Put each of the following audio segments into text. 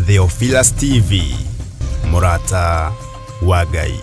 Theophilus TV, Mũrata wa Ngai.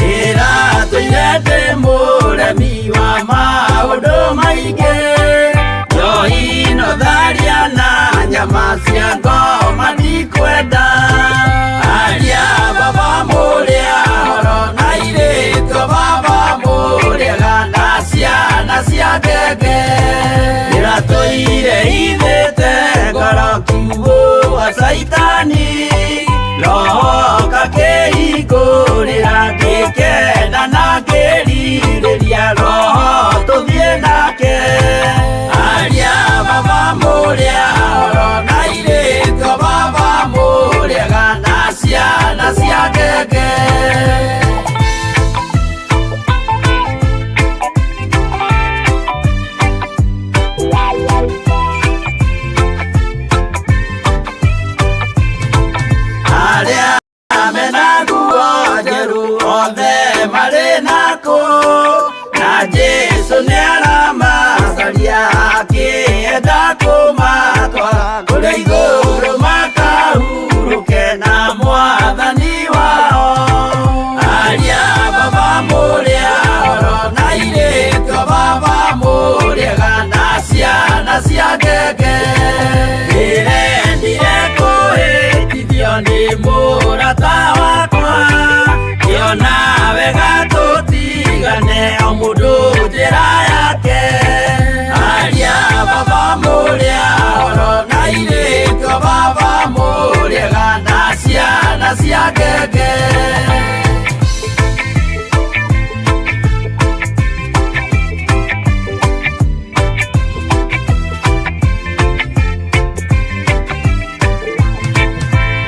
Ndĩratũire ndĩ mũremi wa maũndũ maingĩ, njohi no tharia na nyama cia ngoma ndikwenda. Aria baba mũrĩa horo na irĩtwo baba mũrĩega na ciana cia ngenge. Ndĩratũire ithĩte ngoro kiugũ wa caitani, roho kakĩhingũrĩra ngĩkena na ngĩrirĩria roho tũthiĩ nake. Aria baba mũrĩa horo na irĩtwo baba mũrĩega na ciana cia ngenge. Arĩa mena nguo njerũ othe marĩ nakũ, na Jesũ nĩaramacaria akĩenda kũmatwara kũrĩa igũrũ makahurũke na mwathani wao. Aria baba mũrĩa horo na irĩtwo baba mũrĩega na ciana cia ngenge. Ndĩrendire kũhĩtithio nĩ mũrata wakwa, ngĩona wega tũtigane o mũndũ njĩra yake. Aria baba mũrĩa horo na irĩtwo baba mũrĩega na ciana cia ngenge.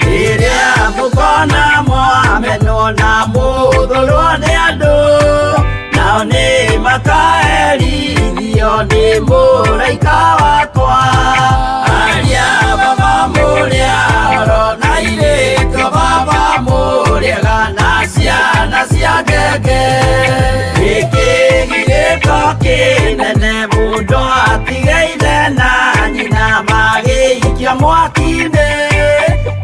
Rĩrĩa mũkona mwamenwo na mũthũrwo nĩ andũ, nao nĩ makaherithio nĩ mũraika wakwa. Aria baba mũrĩa horo na irĩtwo baba mũrĩega na ciana cia ngenge. Gĩkĩgirĩko kĩnene mũndũ atige ithe na nyina magĩikio mwaki-inĩ,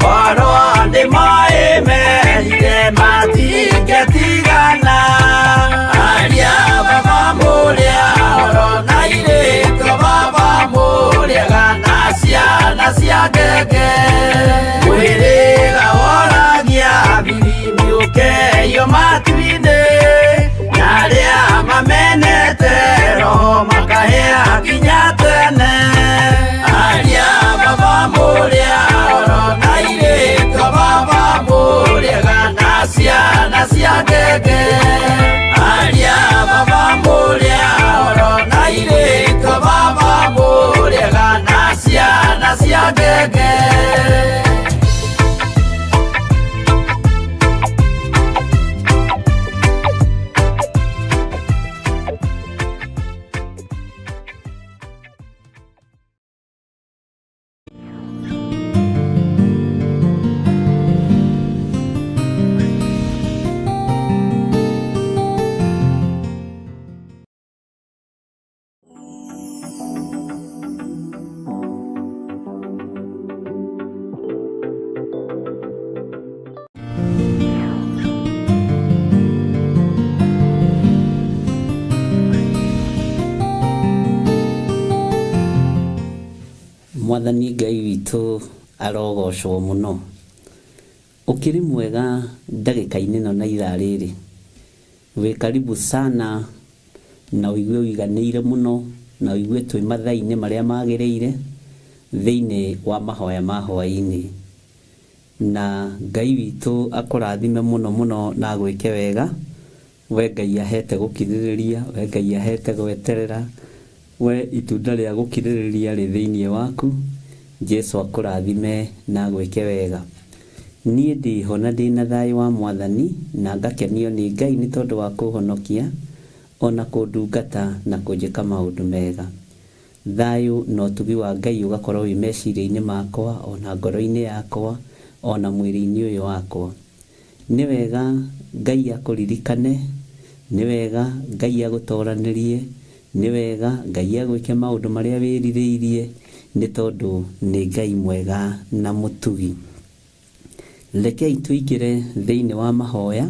korwo nĩ moĩ merire matingĩtigana. Aria baba mũrĩa horo na irĩtwo baba mũrĩega na ciana cia ngenge. Mwĩrĩga woragia biri matu-inĩ, na arĩa mamenete roho makahĩa nginya tene. Aria baba mũrĩa oro na airĩtu a baba mũrĩega na ciana cia ngenge. Aria baba mũrĩa oro na airĩtu a baba mũrĩega na ciana cia ngenge. Mwathani Ngai witũ arogocwo mũno. Ũkĩrĩ mwega ndagĩka-inĩ ĩno na ithaa rĩrĩ. Wĩ karibu sana na ũigue ũiganĩire mũno na ũigue twĩ mathaa-inĩ marĩa magĩrĩire thĩinĩ wa mahoya ma hwaĩ-inĩ. Na Ngai witũ akũrathime mũno mũno na agwĩke wega. We Ngai ahete gũkirĩrĩria, we Ngai ahete gweterera, we itunda rĩa gũkirĩrĩria rĩ thĩinĩ waku. Jesu akũrathime na agwĩke wega. Niĩ ndĩho na ndĩna thayũ wa Mwathani na ngakenio nĩ Ngai nĩ tondũ wa kũhonokia ona kũndungata na kũnjĩka maũndũ mega. Thayũ na ũtugi wa Ngai ũgakorwo wĩ meciria-inĩ makwa ona ngoro-inĩ yakwa ona mwĩrĩ-inĩ ũyũ wakwa. Nĩ wega Ngai akũririkane, nĩ wega Ngai agũtoranĩrie, nĩ wega Ngai agwĩke maũndũ marĩa wĩrirĩirie, nĩ tondũ nĩ Ngai mwega na mũtugi. Rekei tũingĩre thĩinĩ wa mahoya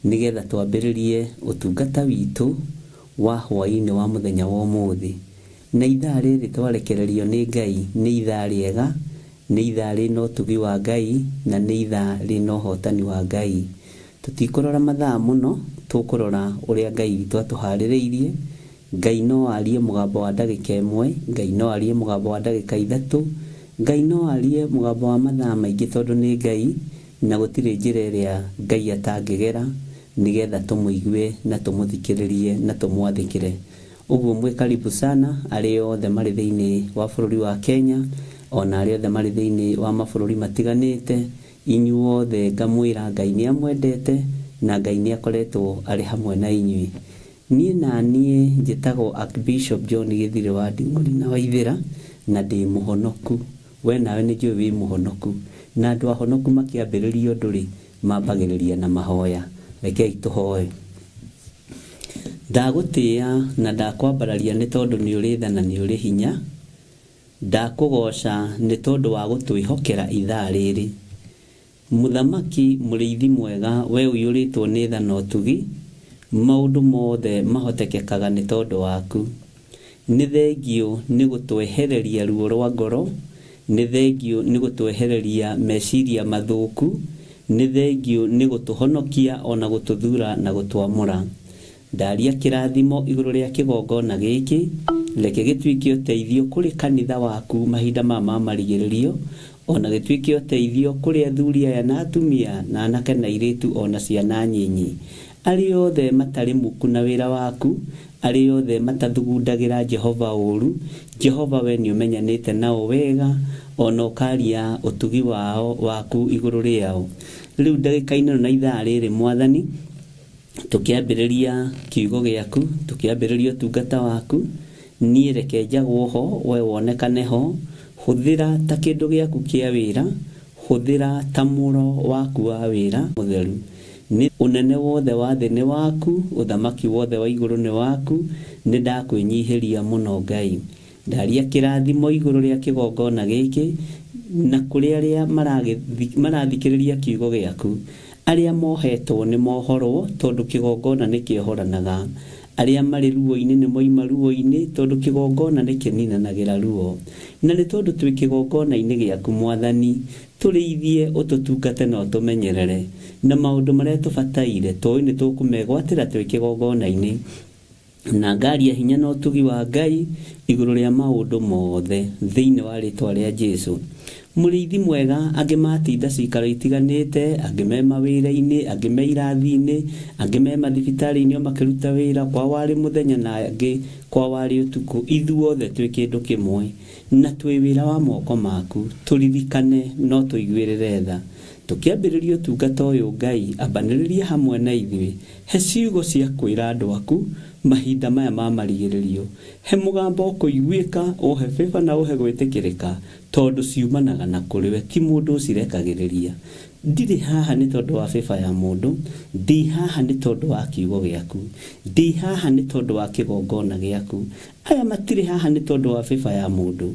nĩgetha twambĩrĩrie ũtungata witũ wa hwaĩ-inĩ wa mũthenya wa ũmũthĩ. Na ithaa rĩrĩ twarekererio nĩ Ngai nĩ ithaa rĩega, nĩ ithaa rĩna ũtugi wa Ngai na nĩ ithaa rĩna ũhotani wa Ngai. Tũtikũrora mathaa mũno, tũkũrora ũrĩa Ngai witũ atũharĩrĩirie. Ngai no arie mũgambo wa ndagĩka ĩmwe, Ngai no arie mũgambo wa ndagĩka ithatũ, Ngai no arie mũgambo wa mathaa maingĩ tondũ nĩ Ngai, na gũtirĩ njĩra ĩrĩa Ngai atangĩgera nĩgetha tũmũigue na tũmũthikĩrĩrie na tũmwathĩkĩre. Ũguo mwĩ karibu sana arĩa othe marĩ thĩinĩ wa bũrũri wa Kenya, ona arĩa othe marĩ thĩinĩ wa mabũrũri matiganĩte, inyuothe ngamwĩra Ngai nĩ amwendete na Ngai nĩ akoretwo arĩ hamwe na inyuĩ. Niĩ na niĩ njĩtagwo Archbishop John Gĩthirĩ wa Nding'ũri na Waithĩra na ndĩ mũhonoku. We nawe nĩ njũĩ wĩ mũhonoku. Na andũ ahonoku makĩambĩrĩria ũndũ rĩ, mambagĩrĩria na mahoya. Rekei tũhoe. Ndagũtĩĩa na ndakwambararia nĩ tondũ nĩ ũrĩ tha na nĩ ũrĩ hinya. Ndakũgooca nĩ tondũ wa gũtwĩhokera ithaa rĩrĩ. Mũthamaki mũrĩithi mwega we ũiyũrĩtwo nĩ tha na ũtugi, maũndũ mothe mahotekekaga nĩ tondũ waku. Nĩ thengiũ nĩ gũtwehereria ruo rwa ngoro, nĩ thengiũ nĩ gũtwehereria meciria mathũku, nĩ thengiũ nĩ gũtũhonokia ona gũtũthura na gũtwamũra. Ndaria kĩrathimo igũrũ rĩa kĩgongona gĩkĩ, reke gĩtuĩke ũteithio kũrĩ kanitha waku mahinda maya ma marigĩrĩrio, ona gĩtuĩke ũteithio kũrĩ athuri aya na atumia na anake na airĩtu ona ciana nyinyi. Arĩa othe matarĩ muku na wĩra waku, arĩa othe matathugundagĩra Jehova ũru, Jehova we nĩ ũmenyanĩte nao wega, ona ũkaria ũtugi wao waku igũrũ rĩao. Rĩu ndagĩka-inĩ ĩno na ithaa rĩrĩ Mwathani, tũkĩambĩrĩria kiugo gĩaku, tũkĩambĩrĩria ũtungata waku, niĩ reke njagwo ho, we wonekane ho, hũthĩra ta kĩndũ gĩaku kĩa wĩra, hũthĩra ta mũro waku wa wĩra mũtheru. Nĩ ũnene wothe wa thĩ nĩ waku, ũthamaki wothe wa igũrũ nĩ waku, nĩ ndakwĩnyihĩria mũno Ngai. Ndaria kĩrathimo igũrũ rĩa kĩgongona gĩkĩ na kũrĩ arĩa marathikĩrĩria kiugo gĩaku. Arĩa mohetwo nĩ mohorwo tondũ kĩgongona nĩ kĩohoranaga. Arĩa marĩ ruo-inĩ nĩ moima ruo-inĩ, tondũ kĩgongona nĩ kĩninanagĩra ruo. Na nĩ tondũ twĩ kĩgongona-inĩ gĩaku Mwathani, tũrĩithie, ũtũtungate na ũtũmenyerere. Na maũndũ marĩa tũbataire, tũĩ nĩ tũkũmegwatĩra twĩ kĩgongona-inĩ. Na ngaria hinya na ũtugi wa Ngai igũrũ rĩa maũndũ mothe thĩinĩ wa rĩtwa rĩa Jesu. Mũrĩithi mwega, angĩ matinda cikaro itiganĩte, angĩ me mawĩra-inĩ, angĩ me irathi-inĩ, angĩ me mathibitarĩ-inĩ o makĩruta wĩra, kwao warĩ mũthenya na angĩ kwao warĩ ũtukũ, ithuothe twĩ kĩndũ kĩmwe na twĩ wĩra wa moko maku, tũririkane no tũiguĩrĩre tha. Tũkĩambĩrĩria ũtungata ũyũ Ngai, ambanĩrĩria hamwe na ithuĩ, he ciugo cia kwĩra andũ aku mahinda maya ma marigĩrĩrio, he mũgambo ũkũiguĩka, ũhe favor na ũhe gwĩtĩkĩrĩka, tondũ ciumanaga na kũrĩ we, ti mũndũ ũcirekagĩrĩria. Ndirĩ haha nĩ tondũ wa favor ya mũndũ, ndĩ haha nĩ tondũ wa kiugo gĩaku, ndĩ haha nĩ tondũ wa kĩgongona gĩaku. Aya matirĩ haha nĩ tondũ wa favor ya mũndũ,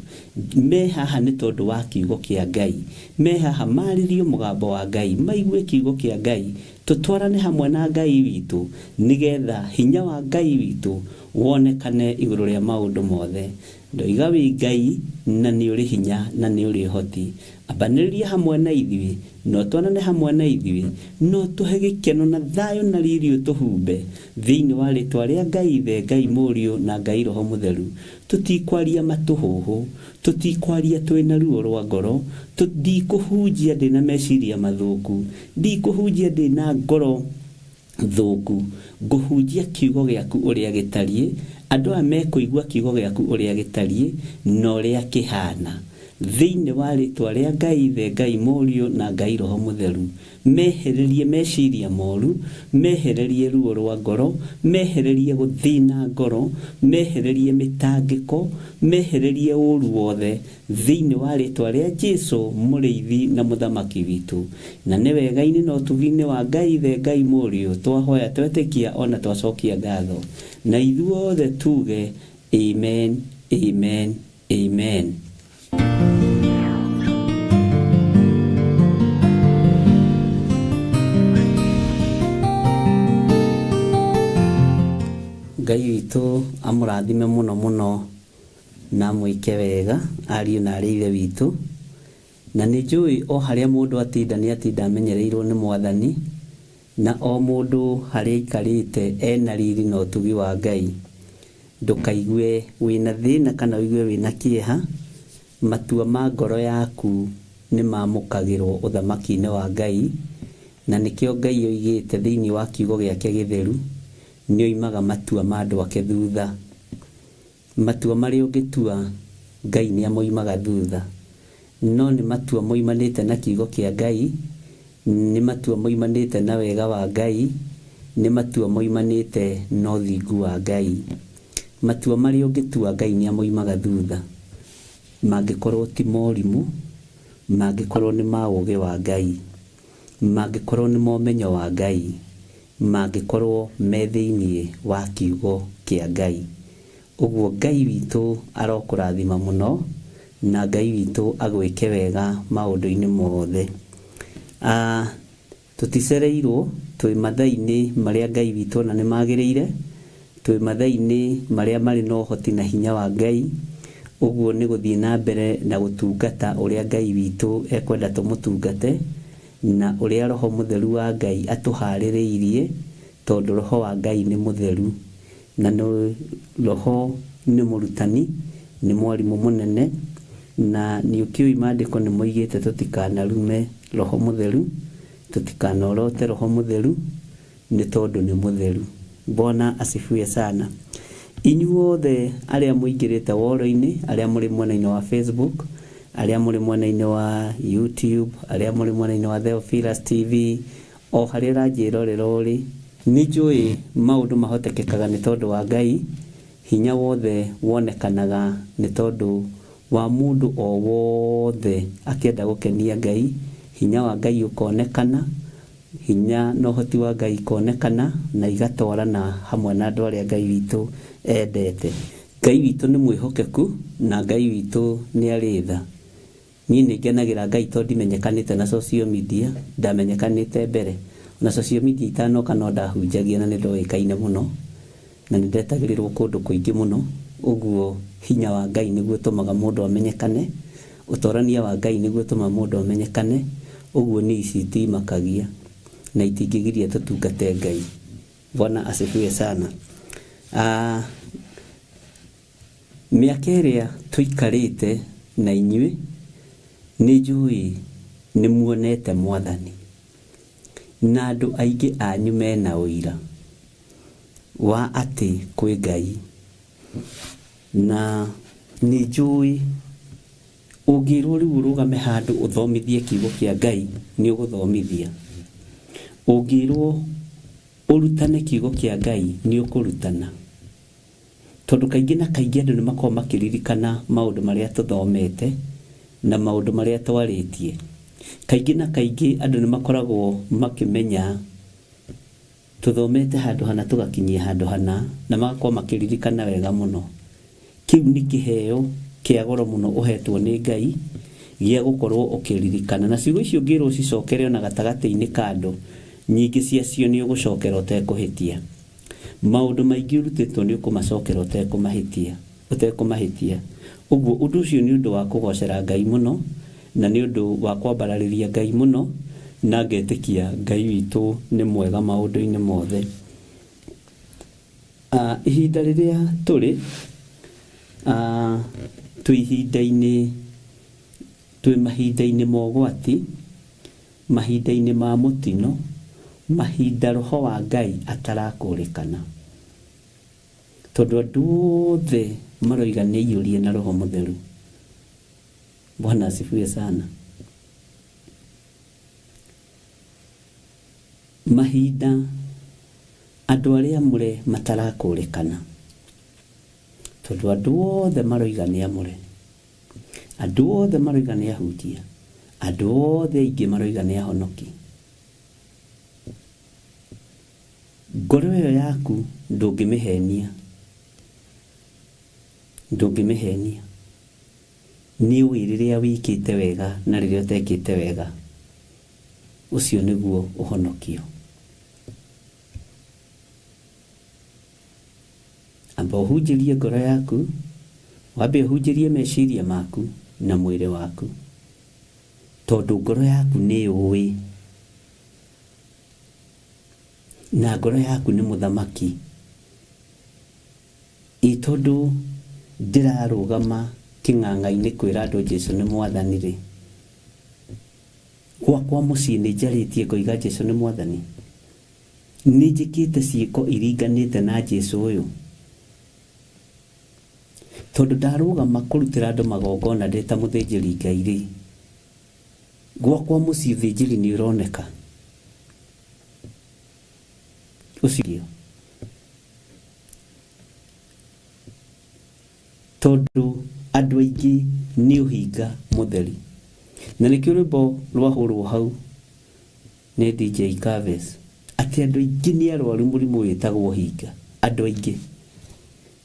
me haha nĩ tondũ wa kiugo kĩa Ngai, me haha marĩrio mũgambo wa Ngai, maigue kiugo kĩa Ngai, tũtwarane hamwe na Ngai witũ, nĩgetha hinya wa Ngai witũ wonekane igũrũ rĩa maũndũ mothe. Ndoiga wĩ Ngai na nĩ ũrĩ hinya na nĩ ũrĩ ũhoti. Ambanĩrĩria hamwe na ithuĩ, na ũtwarane hamwe na ithuĩ, na ũtũhe gĩkeno na thayũ na riri ũtũhumbe, thĩinĩ wa rĩtwa rĩa Ngai Ithe, Ngai Mũriũ na Ngai Roho Mũtheru. Tũtikwaria matũhũhũ, tũtikwaria twĩna ruo rwa ngoro, ndikũhunjia ndĩna meciria mathũku, ndikũhunjia ndĩna ngoro thũku, ngũhunjia kiugo gĩaku ũrĩa gĩtariĩ, andũ aya mekũigua kiugo gĩaku ũrĩa gĩtariĩ na ũrĩa kĩhana. Thĩinĩ wa rĩtwa rĩa Ngai Ithe, Ngai Mũriũ na Ngai Roho Mũtheru, mehererie meciria moru, mehererie ruo rwa ngoro, mehererie gũthĩna ngoro, mehererie mĩtangĩko, mehererie ũru wothe, thĩinĩ wa rĩtwa rĩa Jesu mũrĩithi na mũthamaki witũ. Na nĩ wega-inĩ na ũtugi-inĩ wa Ngai Ithe, Ngai Mũriũ, twahoya twetĩkia ona twacokia ngatho. Na ithuothe tuge amen, amen, amen. Ngai witũ amũrathime mũno mũno na amwĩke wega ariũ na arĩ ithe witũ. Na nĩ njũĩ o harĩa mũndũ atinda nĩ atinda amenyereirwo nĩ Mwathani, na o mũndũ harĩa aikarĩte ena riri na ũtugi wa Ngai. Ndũkaigue wĩna thĩna kana ũigue wĩna kĩeha, matua ma ngoro yaku nĩ mamũkagĩrwo ũthamaki-inĩ wa Ngai, na nĩkĩo Ngai oigĩte thĩinĩ wa kiugo gĩake gĩtheru, nĩ oimaga matua ma andũ ake thutha. Matua marĩa ũngĩtua, Ngai nĩ amoimaga thutha. No nĩ matua moimanĩte na kiugo kĩa Ngai, nĩ matua moimanĩte na wega wa Ngai, nĩ matua moimanĩte na ũthingu wa Ngai. Matua marĩa ũngĩtua Ngai nĩ amoimaga thutha, mangĩkorwo ti morimũ, mangĩkorwo nĩ ma ũgĩ wa Ngai, mangĩkorwo nĩ ma ũmenyo wa Ngai, mangĩkorwo me thĩinĩ wa kiugo kĩa Ngai. Ũguo Ngai witũ arokũrathima mũno, na Ngai witũ agwĩke wega maũndũ-inĩ mothe. Tũticereirwo, twĩ mathaa-inĩ marĩa Ngai witũ ona nĩ magĩrĩire, twĩ mathaa-inĩ marĩa marĩ na ũhoti na hinya wa Ngai, ũguo nĩ gũthiĩ na mbere na gũtungata ũrĩa Ngai witũ ekwenda tũmũtungate, na ũrĩa Roho Mũtheru wa Ngai atũharĩrĩirie, tondũ Roho wa Ngai nĩ mũtheru, na nĩ Roho nĩ mũrutani, nĩ mwarimũ mũnene, na nĩ ũkĩũĩ maandĩko nĩ moigĩte tũtikanarume Roho Mũtheru, tũtikanorote Roho Mũtheru, nĩ tondũ nĩ mũtheru. Bwana asifiwe sana. Inyuothe arĩa mũingĩrĩte woro-inĩ, arĩa mũrĩ mwena-inĩ wa Facebook, arĩa mũrĩ mwena-inĩ wa YouTube, arĩa mũrĩ mwena-inĩ wa Theophilus TV, o harĩa ũranjĩrorera ũrĩ, nĩ njũĩ maũndũ mahotekekaga nĩ tondũ wa Ngai, hinya wothe wonekanaga nĩ tondũ wa mũndũ o wothe akĩenda gũkenia Ngai, hinya wa Ngai ũkonekana, hinya na ũhoti wa Ngai ikonekana na igatwarana hamwe na andũ arĩa Ngai witũ endete. Ngai witũ nĩ mwĩhokeku na Ngai witũ nĩ arĩ tha. Niĩ nĩ ngenagĩra Ngai tondũ ndimenyekanĩte na social media, ndamenyekanĩte mbere. Ona social media itanoka no ndahunjagia na nĩ ndoĩkaine mũno. Na nĩ ndetagĩrĩrwo kũndũ kũingĩ mũno. Ũguo hinya wa Ngai nĩguo ũtũmaga mũndũ amenyekane, ũtorania wa Ngai nĩguo ũtũmaga mũndũ amenyekane, ũguo niĩ ici itimakagia na itingĩgiria tũtungate Ngai. Bwana asifiwe sana. Mĩaka ĩrĩa tũikarĩte na inyuĩ, nĩ njũĩ nĩ muonete Mwathani, na andũ aingĩ anyu mena ũira wa atĩ kwĩ Ngai. Na nĩ njũĩ ũngĩrwo rĩu ũrũgame handũ ũthomithie kiugo kĩa Ngai, nĩ ũgũthomithia. Ũngĩrwo ũrutane kiugo kĩa Ngai, nĩ ũkũrutana. Tondũ kaingĩ na kaingĩ andũ nĩ makoragwo makĩririkana maũndũ marĩa tũthomete na maũndũ marĩa twarĩtie. Kaingĩ na kaingĩ andũ nĩ makoragwo makĩmenya tũthomete handũ hana tũgakinyia handũ hana, na magakorwo makĩririkana wega mũno. Kĩu nĩ kĩheo kĩa goro mũno ũhetwo nĩ Ngai gĩa gũkorwo ũkĩririkana. Na ciugo icio ũngĩrwo ũcicokere ona gatagatĩ-inĩ ka andũ, nyingĩ ciacio nĩ ũgũcokera ũtekũhĩtia. Maũndũ maingĩ ũrutĩtwo nĩ ũkũmacokera ũtekũmahĩtia, ũtekũmahĩtia. Ũguo ũndũ ũcio nĩ ũndũ wa kũgocera Ngai mũno, na nĩ ũndũ wa kwambararĩria Ngai mũno, na ngetĩkia Ngai witũ nĩ mwega maũndũ-inĩ mothe. Ihinda rĩrĩa tũrĩ, twĩ ihinda-inĩ, twĩ mahinda-inĩ ma ũgwati, mahinda-inĩ ma mũtino, mahinda roho wa Ngai atarakũrĩkana. Tondũ andũ othe maroiga nĩ aiyũrie na roho mũtheru. Bwana asifiwe sana. Mahinda andũ arĩa amũre matarakũrĩkana. Tondũ andũ othe maroiga nĩ amũre. Andũ othe maroiga nĩ ahunjia. Andũ othe aingĩ maroiga nĩ ahonoki. Ngoro ĩyo yaku ndũngĩmĩhenia. Ndũngĩmĩhenia. Nĩ ũĩ rĩrĩa wĩkĩte wega na rĩrĩa ũtekĩte wega. Ũcio nĩguo ũhonokio. Amba ũhunjĩrie ngoro yaku, wambe ũhunjĩrie meciria maku na mwĩrĩ waku. Tondũ ngoro yaku nĩ yũĩ. Na ngoro yaku nĩ mũthamaki. Ĩ tondũ ndĩrarũgama kĩng'ang'a-inĩ kwĩra andũ Jesu nĩ mwathani rĩ, gwakwa mũciĩ nĩ njarĩtie ngoiga Jesu nĩ mwathani. Nĩ njĩkĩte ciĩko iringanĩte na Jesu ũyũ. Tondũ ndarũgama kũrutĩra andũ magongona ndĩ ta mũthĩnjĩri Ngai rĩ, gwakwa mũciĩ ũthĩnjĩri nĩ ũroneka. Ũcio. Tondũ andũ aingĩ nĩ ũhinga mũtheri. Na nĩkĩo rwĩmbo rwahũrwo hau nĩ DJ Caves, atĩ andũ aingĩ nĩ arwaru mũrimũ wĩtagwo ũhinga. Andũ aingĩ.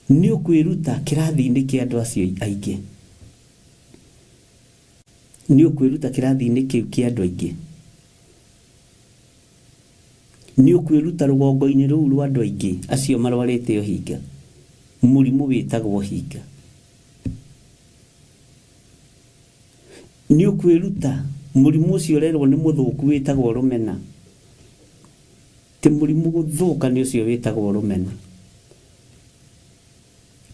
Nĩ ũkwĩruta kĩrathi-inĩ kĩa andũ acio aingĩ. Nĩ ũkwĩruta kĩrathi-inĩ kĩu kĩa andũ aingĩ. Nĩ ũkwĩruta rũgongo-inĩ rũu rwa andũ aingĩ acio marwarĩte ũhinga. Mũrimũ wĩtagwo ũhinga. Nĩ ũkwĩruta mũrimũ ũcio ũrerwo nĩ mũthũku wĩtagwo rũmena. Ti mũrimũ gũthũka nĩ ũcio wĩtagwo rũmena.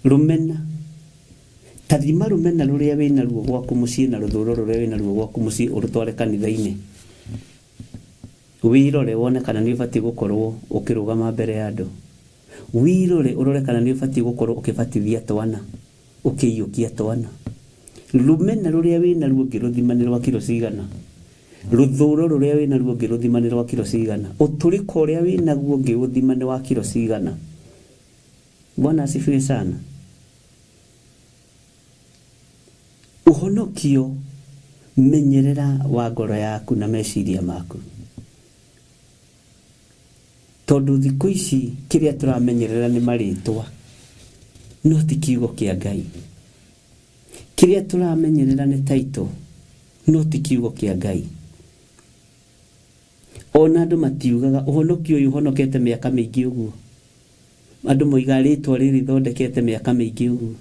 Rũmena. Ta thima rũmena rũrĩa wĩnaruo gwaku mũciĩ na rũthũro rũrĩa wĩnaruo gwaku mũciĩ ũrũtware kanitha-inĩ. Wĩrore wone kana nĩ ũbatiĩ gũkorwo ũkĩrũgama mbere ya andũ. Wĩrore ũrore kana nĩ ũbatiĩ gũkorwo ũkĩbatithia twana, ũkĩiyũkia twana. Rũmena rũrĩa wĩnaruo ũngĩrũthima nĩ rwa kiro cigana. Rũthũro rũrĩa wĩnaruo ũngĩrũthima nĩ rwa kiro cigana. Ũtũrĩko ũrĩa wĩnaguo ũngĩũthima nĩ wa kiro cigana. Bwana asifiwe sana. Ũhonokio menyerera wa ngoro yaku na meciria maku. Tondũ thikũ ici kĩrĩa tũramenyerera nĩ marĩtwa, no ti kiugo kĩa Ngai. Kĩrĩa tũramenyerera nĩ title, no ti kiugo kĩa Ngai. Ona andũ matiugaga ũhonokio ũyũ ũhonokete mĩaka mĩingĩ ũguo. Andũ moigaga rĩtwa rĩrĩ thondekete mĩaka mĩingĩ ũguo.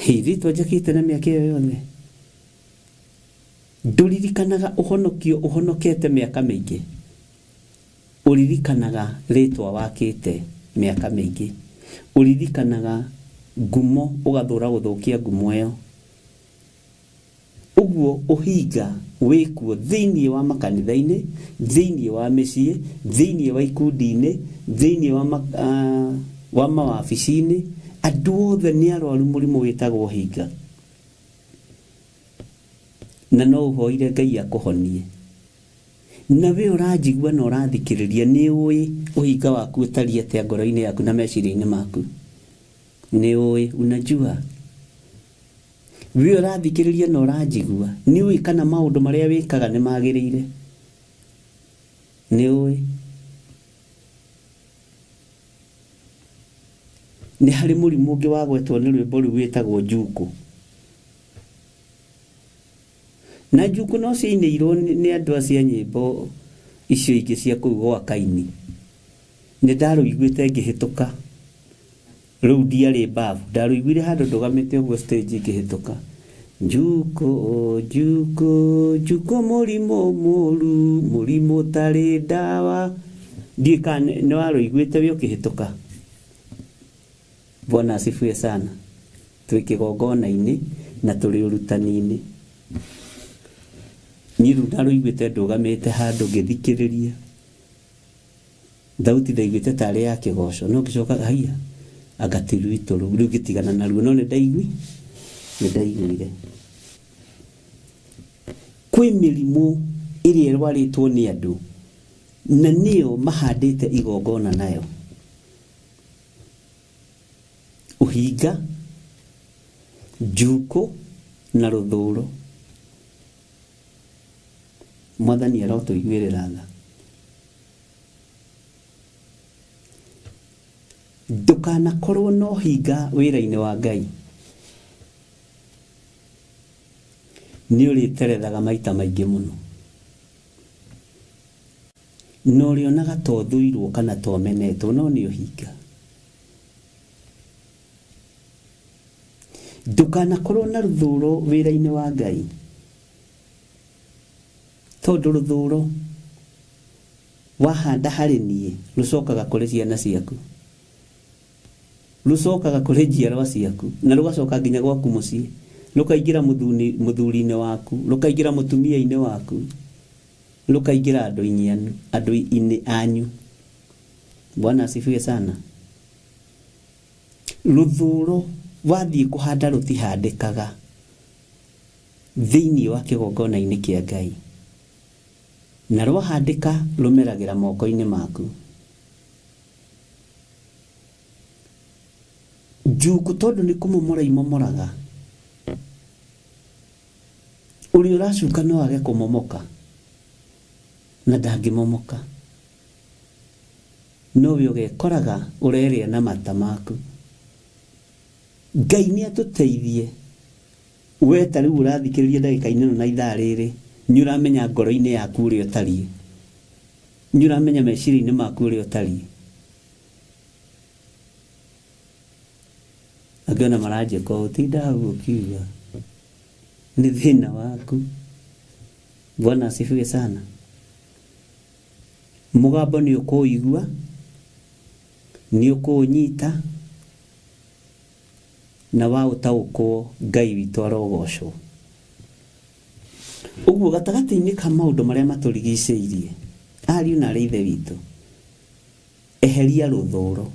Hĩ, rĩtwa njakĩte na mĩaka ĩyo yothe. Ndũririkanaga ũhonokio ũhonokete mĩaka mĩingĩ. Ũririkanaga rĩtwa wakĩte mĩaka mĩingĩ. Ũririkanaga ngumo ũgathũra gũthũkia ngumo ĩyo. Ũguo ũhinga wĩkuo thĩinĩ wa makanitha-inĩ, thĩinĩ wa mĩciĩ, thĩinĩ wa ikundi-inĩ, thĩinĩ wa, ma, wa mawabici-inĩ, andũ othe nĩ arwaru mũrimũ wĩtagwo ũhinga. Na no ũhoire Ngai akũhonie. Na we ũranjigua na ũrathikĩrĩria nĩ ũĩ ũhinga waku ũtariĩ atĩa ngoro-inĩ yaku na meciria-inĩ maku. Nĩ ũĩ, unajua. We ũrathikĩrĩria na ũranjigua nĩ ũĩ kana maũndũ marĩa wĩkaga nĩ magĩrĩire. Nĩ ũĩ. Nĩ harĩ mũrimũ ũngĩ wagwetwo nĩ rwĩmbo rũu wĩtagwo njukũ. Na njukũ no ciainĩirwo nĩ andũ acio a nyĩmbo icio ingĩ cia kũu gwa Kaini. Nĩ ndarũiguĩte ngĩhĩtũka. Rũu ndiarĩ mbabu. Ndarũiguire handũ ndũgamĩte ũguo stage ngĩhĩtũka. Njukũ, njukũ, njukũ mũrimũ mũru, mũrimũ ũtarĩ ndawa. Ndiũĩ kana nĩ warũiguĩte wĩ ũkĩhĩtũka. Bwana asifiwe sana. Twĩ kĩgongona-inĩ na tũrĩ ũrutani-inĩ. Niĩ rĩu ndarũiguĩte ndũgamĩte handũ ngĩthikĩrĩria. Thauti ndaiguĩte tarĩ ya kĩgoco no ngĩcoka haiya anga ti rwitũ rũu rĩu ngĩtigana naruo no nĩ ndaigui nĩ ndaiguire. Kwĩ mĩrimũ ĩrĩa ĩrwarĩtwo nĩ andũ na nĩyo mahandĩte igongona nayo. Ũhinga, njukũ na rũthũro. Mwathani arotũiguĩrĩra tha. Ndũkanakorwo na ũhinga wĩra-inĩ wa Ngai. Nĩ ũrĩterethaga maita maingĩ mũno. Na ũrĩonaga ta ũthũirwo kana ta ũmenetwo, no nĩ ũhinga. Ndũkanakorwo na rũthũro wĩra-inĩ wa Ngai. Tondũ rũthũro wahanda harĩ niĩ rũcokaga kũrĩ ciana ciaku. Rũcokaga kũrĩ njiarwa ciaku na rũgacoka nginya gwaku mũciĩ. Rũkaingĩra mũthuri-inĩ waku, rũkaingĩra mũtumia-inĩ waku, rũkaingĩra andũ-inĩ anyu. Bwana asifiwe sana. Rũthũro wathiĩ kũhanda rũtihandĩkaga thĩinĩ wa kĩgongona-inĩ kĩa Ngai. Na rwahandĩka rũmeragĩra moko-inĩ maku. Njukũ tondũ nĩ kũmomora imomoraga. Ũrĩa ũracuka no age kũmomoka na ndangĩmomoka. No we ũgekoraga ũrerĩa na mata maku. Ngai nĩ atũteithie. We ta rĩu ũrathikĩrĩria ndagĩka-inĩ ĩno na ithaa rĩrĩ, nĩ ũramenya ngoro-inĩ yaku ũrĩa ũtariĩ. Nĩ ũramenya meciria-inĩ maku ũrĩa ũtariĩ. Angĩ ona maranjĩka ũũ, tinda hau ũkiuga. Nĩ thĩna waku. Bwana asifiwe sana. Mũgambo nĩ ũkũũigua, nĩ ũkũũnyita, na waũtaũkwo Ngai witũ arogocwo. Ũguo gatagatĩ-inĩ ka maũndũ marĩa matũrigicĩirie, ariũ na arĩ ithe witũ, eheria rũthũro,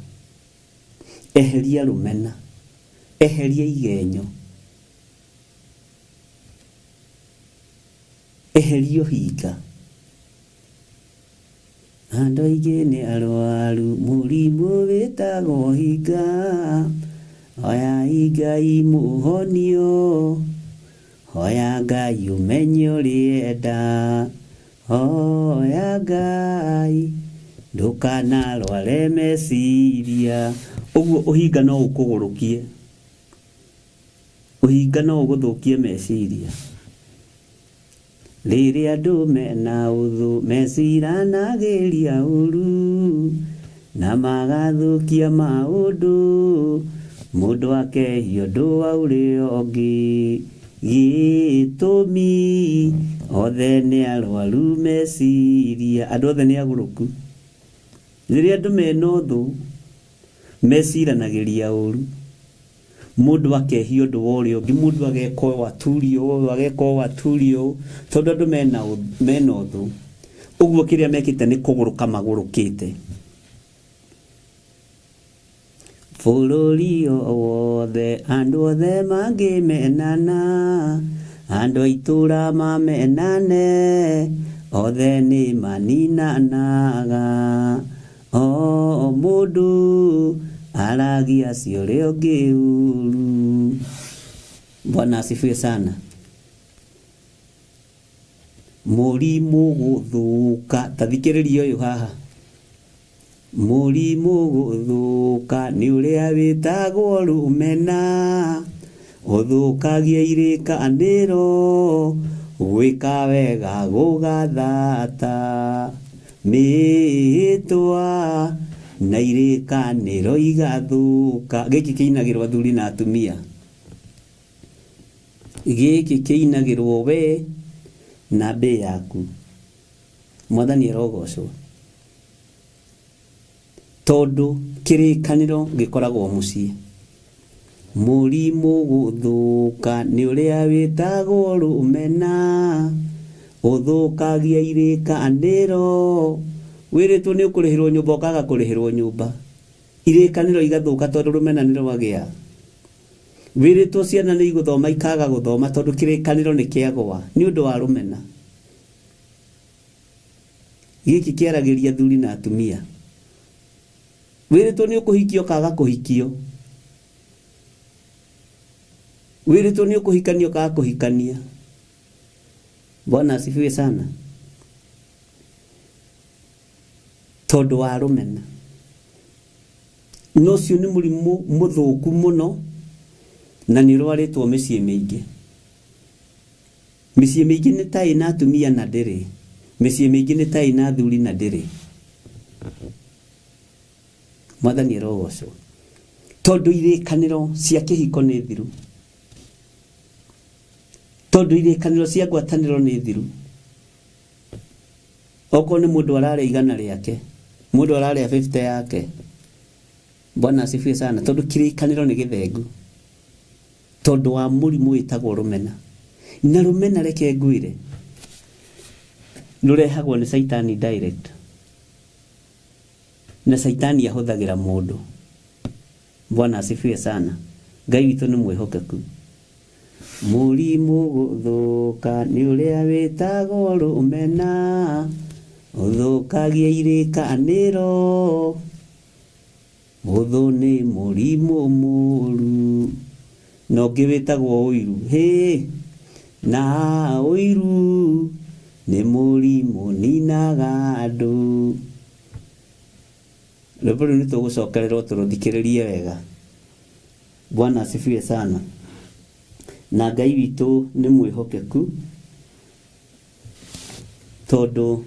eheria rũmena, eheria igenyo, eheria ũhinga. Andũ aingĩ nĩ arwaru mũrimũ wĩtagwo hinga, hoyai Ngai mũhonio, hoya Ngai ũmenye ũrĩenda, hoya Ngai ndũkanarware meciria. Ũguo ũhinga no ũkũgũrũkie, ũhinga no ũgũthũkie meciria. Rĩrĩa andũ mena ũthũ meciranagĩria ũru, Na magathũkia maũndũ, mũndũ akehia ũndũ wa ũrĩa ũngĩ. Gĩtũmi othe nĩ arwaru meciria, andũ othe nĩ agũrũku. Rĩrĩa andũ mena ũthũ, meciranagĩria ũru. Mũndũ akehia ũndũ wa ũrĩa ũngĩ, mũndũ ageka ũũ aturio ũũ, ageka ũũ aturio ũũ, tondũ andũ mena ũthũ. Ũguo kĩrĩa mekĩte nĩ kũgũrũka magũrũkĩte. Bũrũri o wothe andũ othe mangĩmenana, andũ a itũũra mamenane, othe nĩ maninanaga. O mũndũ aragia cia ũrĩa ũngĩ ũru. Bwana asifiwe sana. Mũrimũ gũthũka, ta thikĩrĩria ũyũ haha. Mũrimũ gũthũka nĩ ũrĩa wĩtagwo rũmena, ũthũkagia irĩkanĩro, gwĩka wega gũgathata, mĩĩtwa na irĩkanĩro igathũka. Gĩkĩ kĩinagĩrwo athuri na atumia. Gĩkĩ kĩinagĩrwo we na mbĩ yaku. Mwathani arogocwo. Tondũ kĩrĩkanĩro gĩkoragwo mũciĩ. Mũrimũ gũthũka nĩ ũrĩa wĩtagwo rũmena, ũthũkagia irĩkanĩro. Wĩrĩtwo nĩ ũkũrĩhĩrwo nyũmba ũkaga kũrĩhĩrwo nyũmba. Irĩkanĩro igathũka tondũ rũmena nĩ rwagĩa. Wĩrĩtwo ciana nĩ igũthoma ikaga gũthoma tondũ kĩrĩkanĩro nĩ kĩagũa nĩ ũndũ wa rũmena. Gĩkĩ kĩaragĩria athuri na atumia. Wĩrĩtwo nĩ ũkũhikio ũkaga kũhikio. Wĩrĩtwo nĩ ũkũhikania ũkaga kũhikania. Bwana asifiwe sana. Tondũ wa rũmena. Na ũcio nĩ mũrimũ mũthũku mũno na nĩ ũrwarĩtwo mĩciĩ mĩingĩ. Mĩciĩ mĩingĩ nĩ ta ĩna atumia na ndĩrĩ. Mĩciĩ mĩingĩ nĩ ta ĩna athuri na ndĩrĩ. Mwathani arogocwo. Tondũ irĩkanĩro cia kĩhiko nĩ thiru. Tondũ irĩkanĩro cia ngwatanĩro nĩ thiru. Okorwo nĩ mũndũ ararĩa igana rĩake, mũndũ ararĩa 50 yake. Bwana asifiwe sana. Tondũ kĩrĩkanĩro nĩ gĩthengu. Tondũ wa mũrimũ wĩtagwo rũmena. Na rũmena reke ngwĩre, rũrehagwo nĩ caitani direct. Na caitani ahũthagĩra mũndũ. Bwana asifiwe sana. Ngai witũ nĩ mwĩhokeku. Mũrimũ gũthũka nĩ ũrĩa wĩtagwo rũmena, ũthũkagia irĩkanĩro. Ũthũ nĩ mũrimũ mũru. Na ũngĩ wĩtagwo ũiru. Hĩ! Na ũiru nĩ mũrimũ ninaga andũ. Rwĩmbo rũu nĩ tũgũcokererwo tũrũthikĩrĩrie wega. Bwana asifiwe sana. Na Ngai witũ nĩ mwĩhokeku tondũ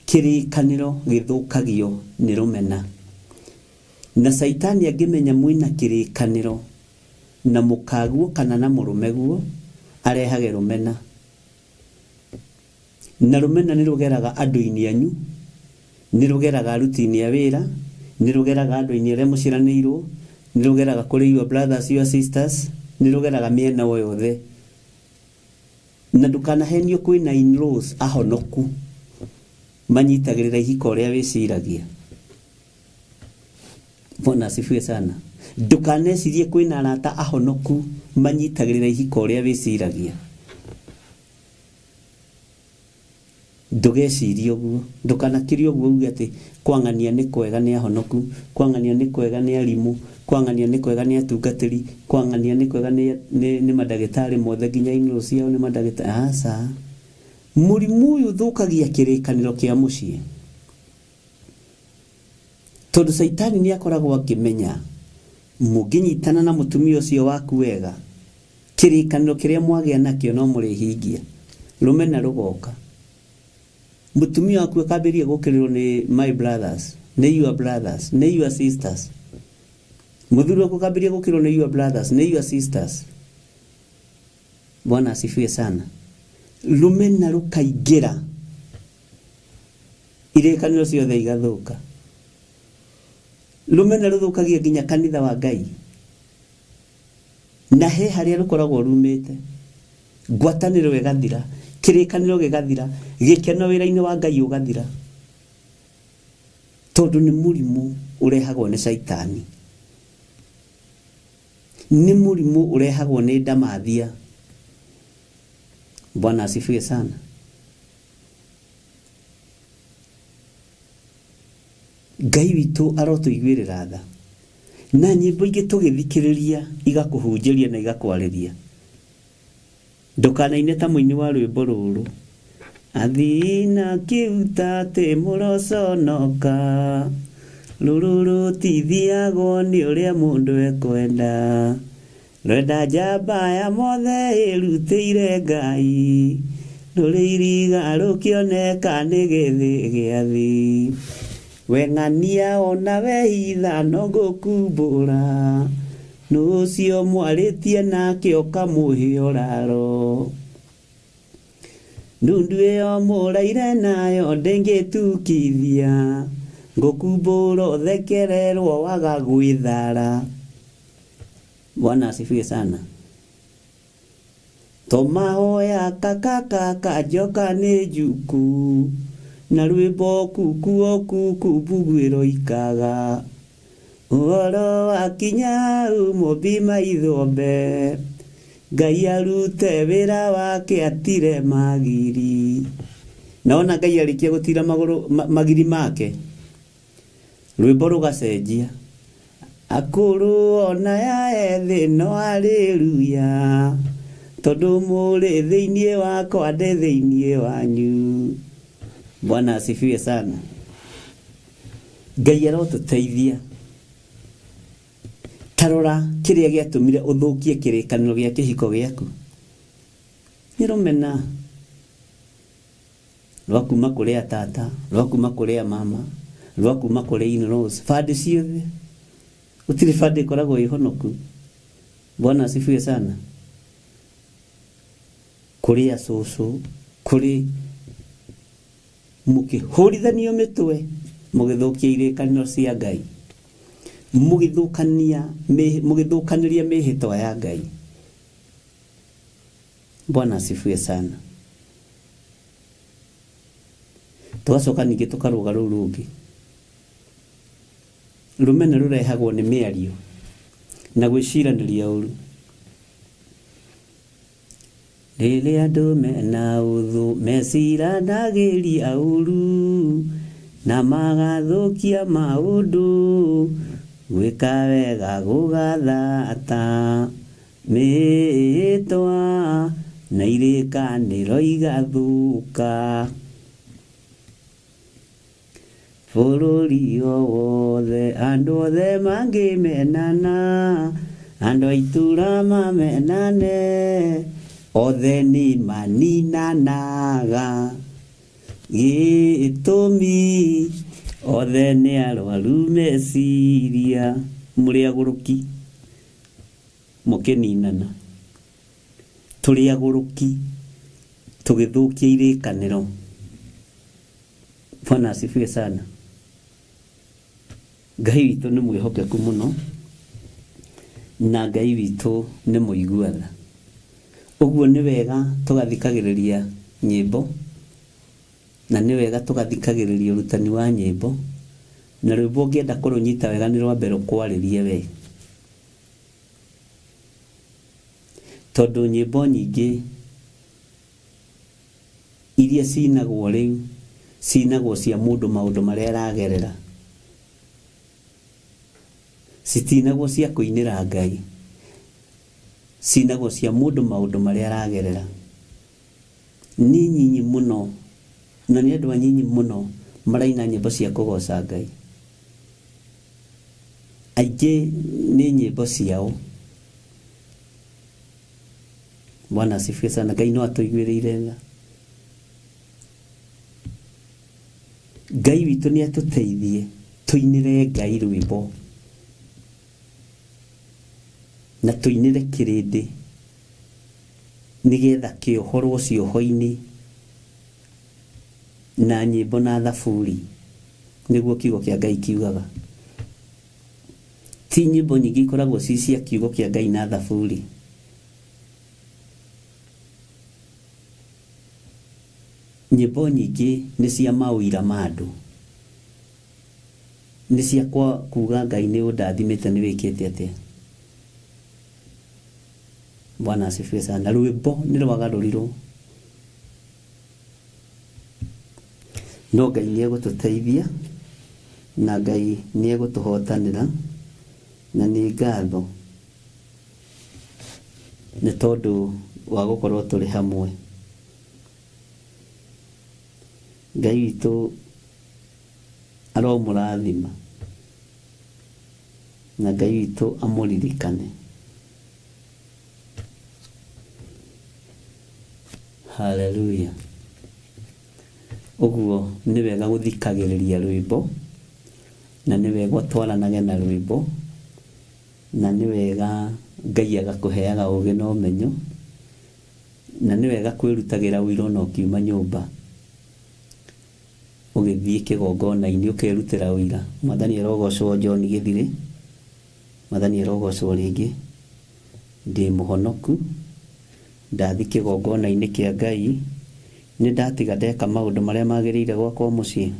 kĩrĩkanĩro gĩthũkagio nĩ rũmena. Na caitani angĩmenya mwĩna kĩrĩkanĩro na mũkaguo kana na mũrũmeguo, arehage rũmena. Na rũmena nĩ rũgeraga andũ-inĩ anyu, nĩ rũgeraga aruti-inĩ a wĩra, nĩ rũgeraga andũ-inĩ arĩa mũciaranĩirwo, nĩ rũgeraga kũrĩ your brothers, your sisters, nĩ rũgeraga mĩena o yothe. Na ndũkanahenio kwĩna in-laws ahonoku manyitagĩrĩra ihiko ũrĩa wĩciragia. Bwana asifiwe sana. Ndũkanecirie kwĩna arata ahonoku manyitagĩrĩra ihiko ũrĩa wĩciragia. Ndũgecirie ũguo, ndũkanakĩrie ũguo uge atĩ kwang'ania nĩ kwega nĩ ahonoku, kwang'ania nĩ kwega nĩ arimũ, kwang'ania nĩ kwega nĩ atungatĩri, kwang'ania nĩ kwega nĩ, nĩ, nĩ mandagĩtarĩ mothe nginya in-law ciao nĩ mandagĩtarĩ. Aca. Mũrimũ ũyũ ũthũkagia kĩrĩkanĩro kĩa mũciĩ. Tondũ caitani nĩ akoragwo akĩmenya mũngĩnyitana na mũtumia ũcio waku wega, kĩrĩkanĩro kĩrĩa mwagĩa nakĩo no mũrĩhingia. Rũmena rũgoka. Mũtumia waku akambĩrĩria gũkĩrĩrwo nĩ my brothers. Nĩ your brothers, nĩ your sisters. Mũthuri waku akambĩrĩria gũkĩrwo nĩ your brothers, nĩ your sisters. Bwana asifiwe sana. Rũmena rũkaingĩra, irĩkanĩro ciothe igathũka. Rũmena rũthũkagia nginya kanitha wa Ngai, na he harĩa rũkoragwo rumĩte. Ngwatanĩro ĩgathira, kĩrĩkanĩro gĩgathira, gĩkeno wĩra-inĩ wa Ngai ũgathira, tondũ nĩ mũrimũ ũrehagwo nĩ Caitani, nĩ mũrimũ ũrehagwo nĩ ndamathia. Bwana asifiwe sana. Ngai witũ arotũiguĩrĩra tha. Na nyĩmbo ingĩ tũgĩthikĩrĩria igakũhunjĩria na igakwarĩria. Ndũkanaine ta mũini wa rwĩmbo rũrũ. Athii na kĩuta atĩ mũroconoka, rũrũ rũtithiagwo nĩ ũrĩa mũndũ ekwenda. Rwenda njamba ya mothe ĩrutĩire Ngai, rũrĩ iriga rũkĩoneka nĩ gĩthĩ gĩathi. We ng'ania ona we hitha no ngũkumbũra, nũ ũcio mwarĩtie nake ũkamũhe ũraro. Ndundu ĩyo mũraire nayo ndĩngĩtukithia, ngũkumbũra ũthekererwo waga gwĩthara. Bwana asifiwe sana. To mahoya kakakaka njoka nĩ njuku, na rwĩmbo kuku o kuku mbugu ĩroikaga. Ũhoro wakinya hau mũmbi maithombe, Ngai arute wĩra wake atire magiri. Naona Ngai arĩkia gũtira magũrũ magiri make, rwĩmbo rũgacenjia. Akũrũ ona ya ethĩ no haleluya, tondũ mũrĩ thĩinĩ wakwa ndĩ thĩinĩ wanyu. Bwana asifiwe sana. Ngai arotũteithia. Ta rora kĩrĩa gĩatũmire ũthũkie kĩrĩkanĩro gĩa kĩhiko gĩaku. Nĩ rũmena rwa kuma kũrĩ atata, rwa kuma kũrĩ amama, rwa kuma kũrĩ in-laws, bandĩ ciothe. Gũtirĩ bandĩ ĩkoragwo ĩ honoku. Bwana asifiwe sana. Kũrĩ acũcũ, kũrĩ mũkĩhũrithanio mĩtwe, mũgĩthũkia irĩkanĩro cia Ngai, mũgĩthũkania, mũgĩthũkanĩria mĩhĩtwa ya Ngai. Bwana asifiwe sana. Tũgacoka ningĩ tũkarũga rũu rũngĩ. Rũmena rũrehagwo nĩ mĩario na gwĩciranĩria ũru. Rĩrĩa andũ mena ũthũ meciranagĩria ũru na magathũkia maũndũ, gwĩka wega gũgathata mĩhĩtwa na irĩkanĩro igathũka. Bũrũri o wothe andũ othe mangĩmenana, andũ a itũra mamenane, othe nĩ maninanaga. Gĩtũmi othe nĩ arwaru meciria, mũrĩ agũrũki mũkĩninana. Tũrĩ agũrũki tũgĩthũkia irĩkanĩro. Bwana asifiwe sana. Ngai witũ nĩ mwĩhokeku mũno, na Ngai witũ nĩ mũigua tha. Ũguo nĩ wega tũgathikagĩrĩria nyĩmbo, na nĩ wega tũgathikagĩrĩria ũrutani wa nyĩmbo, na rwĩmbo ũngĩenda kũrũnyita wega nĩ rwambe rũkwarĩrie we. Tondũ nyĩmbo nyingĩ iria cinagwo rĩu, cinagwo cia mũndũ maũndũ marĩa aragerera. Citinagwo cia kũinĩra Ngai, cinagwo cia mũndũ maũndũ marĩa aragerera. Nĩ nyinyi mũno, na nĩ andũ anyinyi mũno maraina nyĩmbo cia kũgoca Ngai. Aingĩ nĩ nyĩmbo ciao. Bwana asifiwe sana. Ngai no atũiguĩrĩire tha. Ngai witũ nĩ atũteithie. Tũinĩre Ngai rwĩmbo na tũinĩre kĩrĩndĩ nĩgetha kĩohorwo cioho-inĩ na nyĩmbo na thaburi, nĩguo kiugo kĩa Ngai kiugaga. Ti nyĩmbo nyingĩ ikoragwo ci cia kiugo kĩa Ngai na thaburi. Nyĩmbo nyingĩ nĩ cia maũira ma andũ, nĩ cia kuga Ngai nĩ ũndathimĩte nĩ wĩkĩte atĩa. Bwana asifiwe sana. Rwĩmbo nĩ rwagarũrirwo, no Ngai nĩ egũtũteithia na Ngai nĩ egũtũhotanĩra, na nĩ ngatho nĩ tondũ wa gũkorwo tũrĩ hamwe. Ngai witũ aromũrathima na Ngai witũ amũririkane. Haleluya. Ũguo nĩ wega gũthikagĩrĩria rwĩmbo, na nĩ wega ũtwaranage na rwĩmbo, na nĩ wega Ngai agakũheaga ũgĩ na ũmenyo, na nĩ wega kwĩrutagĩra ũira ona ũkiuma nyũmba ũgĩthiĩ kĩgongona-inĩ ũkerutĩra ũira. Mwathani arogocwo John Gĩthirĩ, Mwathani arogocwo rĩngĩ, ndĩ mũhonoku, ndathiĩ kĩgongona-inĩ kĩa Ngai, nĩ ndatiga ndeka maũndũ marĩa magĩrĩire gwakwa mũciĩ?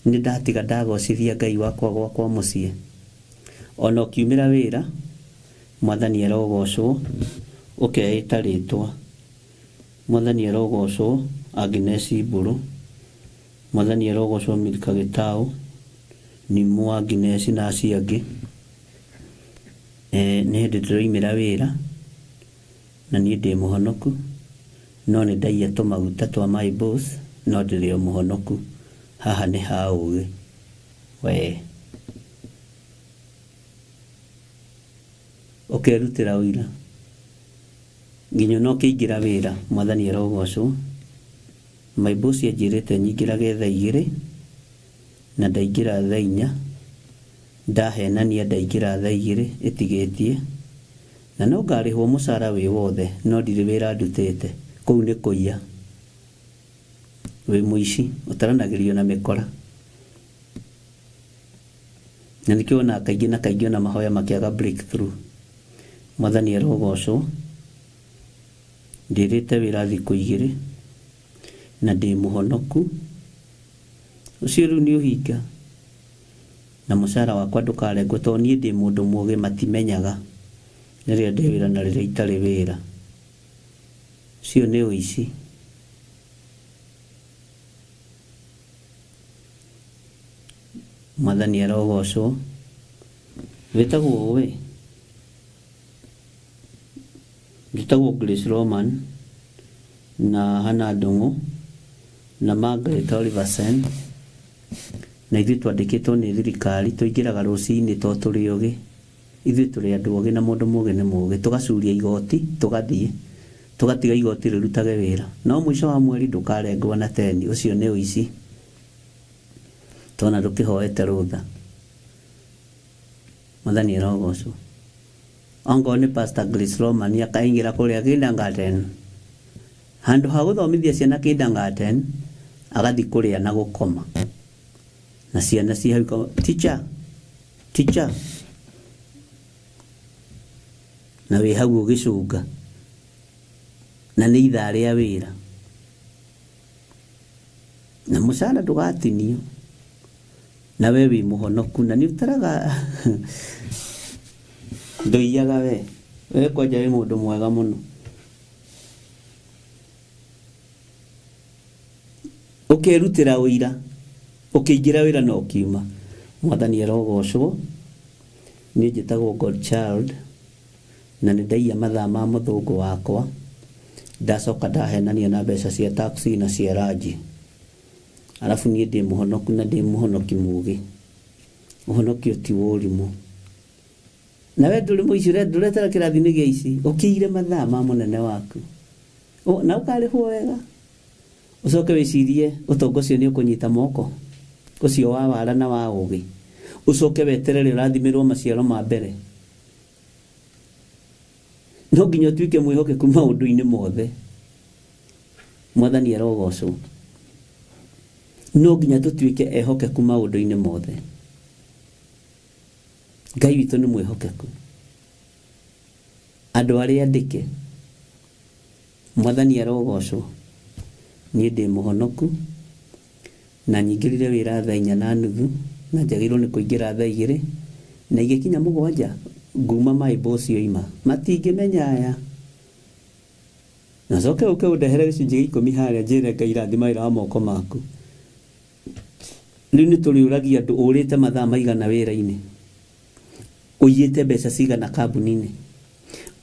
Nĩ ndatiga ndagocithia Ngai wakwa gwakwa mũciĩ? Ona ũkiumĩra wĩra, Mwathani arogocwo, ũkeĩta rĩtwa. Mwathani arogocwo Agnes Mbũrũ, Mwathani arogocwo Milka Gĩtaũ, Nimũ Agnes na acio angĩ. Nĩ hĩndĩ ndĩroimĩra wĩra, na niĩ ndĩ mũhonoku, no nĩ ndaiya tũmaguta twa my boss, no ndĩrĩ o mũhonoku. Haha nĩ ha ũgĩ. Wee. Ũkerutĩra ũira. Nginya ona ũkĩingĩra wĩra, Mwathani arogocwo. My boss anjĩrĩte nyingĩrage thaa igĩrĩ, na ndaingĩra thaa inya, ndahenania ndaingĩra thaa igĩrĩ ĩtigĩtie, na no ngarĩhwo mũcara wĩ wothe, no ndirĩ wĩra ndutĩte. Kũu nĩ kũiya. Wĩ mũici, ũtaranagĩrio na mĩkora. Na nĩkĩo wonaga kaingĩ na kaingĩ ona mahoya makĩaga breakthrough. Mwathani arogocwo, ndĩrĩte wĩra thikũ igĩrĩ, na ndĩ mũhonoku. Ũcio rĩu nĩ ũhinga, na mũcara wakwa ndũkarengwo tondũ niĩ ndĩ mũndũ mũgĩ matimenyaga rĩrĩa ndĩ wĩra na rĩrĩa itarĩ wĩra. Ũcio nĩ ũici. Mwathani arogocwo. Wĩtagwo ũ we? Njĩtagwo Grace Roman na Hannah Ndung'u na Margaret Oliversen, na ithuĩ twandĩkĩtwo nĩ thirikari, tũingĩraga rũcinĩ tondũ tũrĩ ogĩ. Ithuĩ tũrĩ andũ ogĩ na mũndũ mũgĩ nĩ mũgĩ. Tũgacuria igoti, tũgathiĩ. Tũgatiga igoti rĩrutage wĩra. No mũico wa mweri ndũkarengwo na teni. Ũcio nĩ ũici. Tona ndũkĩhoete rũtha. Mwathani arogocwo. Ongorwo nĩ Pastor Grace Roman akaingĩra kũrĩa kindergarten. Handũ ha gũthomithia ciana kindergarten, agathiĩ kũrĩa na gũkoma. Na ciana ciĩ hau ikauga, teacher, teacher. Na wĩ hau ũgĩcũnga. Na nĩ ithaa rĩa wĩra. Na mũcara ndũgatinio. Na we wĩ mũhonoku na nĩ ũtaraga ndũiyaga we. We kwanja wĩ mũndũ mwega mũno. Ũkerutĩra ũira, ũkĩingĩra wĩra na ũkiuma. Mwathani arogocwo. Niĩ njĩtagwo God Child na nĩ ndaiya mathaa ma mũthũngũ wakwa, ndacoka ndahenania na mbeca cia taxi na cia ranji. Arabu niĩ ndĩ mũhonoku na ndĩ mũhonoki mũgĩ. Ũhonokio ti wa ũrimũ. Na we ndũrĩ mũici, ndũretara kĩrathi-inĩ gĩa ici, ũkĩire mathaa ma mũnene waku. Na ũkarĩhwo wega. Ũcoke wĩcirie ũtonga ũcio nĩ ũkũnyita moko, ũcio wa wara na wa ũgĩ. Ũcoke weterere ũrathimĩrwo maciaro ma mbere. No nginya ũtuĩke mwĩhokeku maũndũ-inĩ mothe. Mwathani arogocwo. No nginya tũtuĩke ehokeku maũndũ-inĩ mothe. Ngai witũ nĩ mwĩhokeku. Andũ arĩa andĩke, Mwathani arogocwo. Niĩ ndĩ mũhonoku na nyingĩrire wĩra thaa inya na nuthu na njagĩrĩirwo nĩ kũingĩra thaa igĩrĩ na igĩkinya mũgwanja nguma my boss oima. Matingĩmenya aya. Na coke ũke ũndehere gĩcunjĩ gĩa ikũmi harĩa njĩre Ngai rathima wĩra wa moko maku. Rĩu nĩ tũrĩũragia andũ ũrĩte mathaa maigana wĩra-inĩ, ũiyĩte mbeca cigana kambuni-inĩ,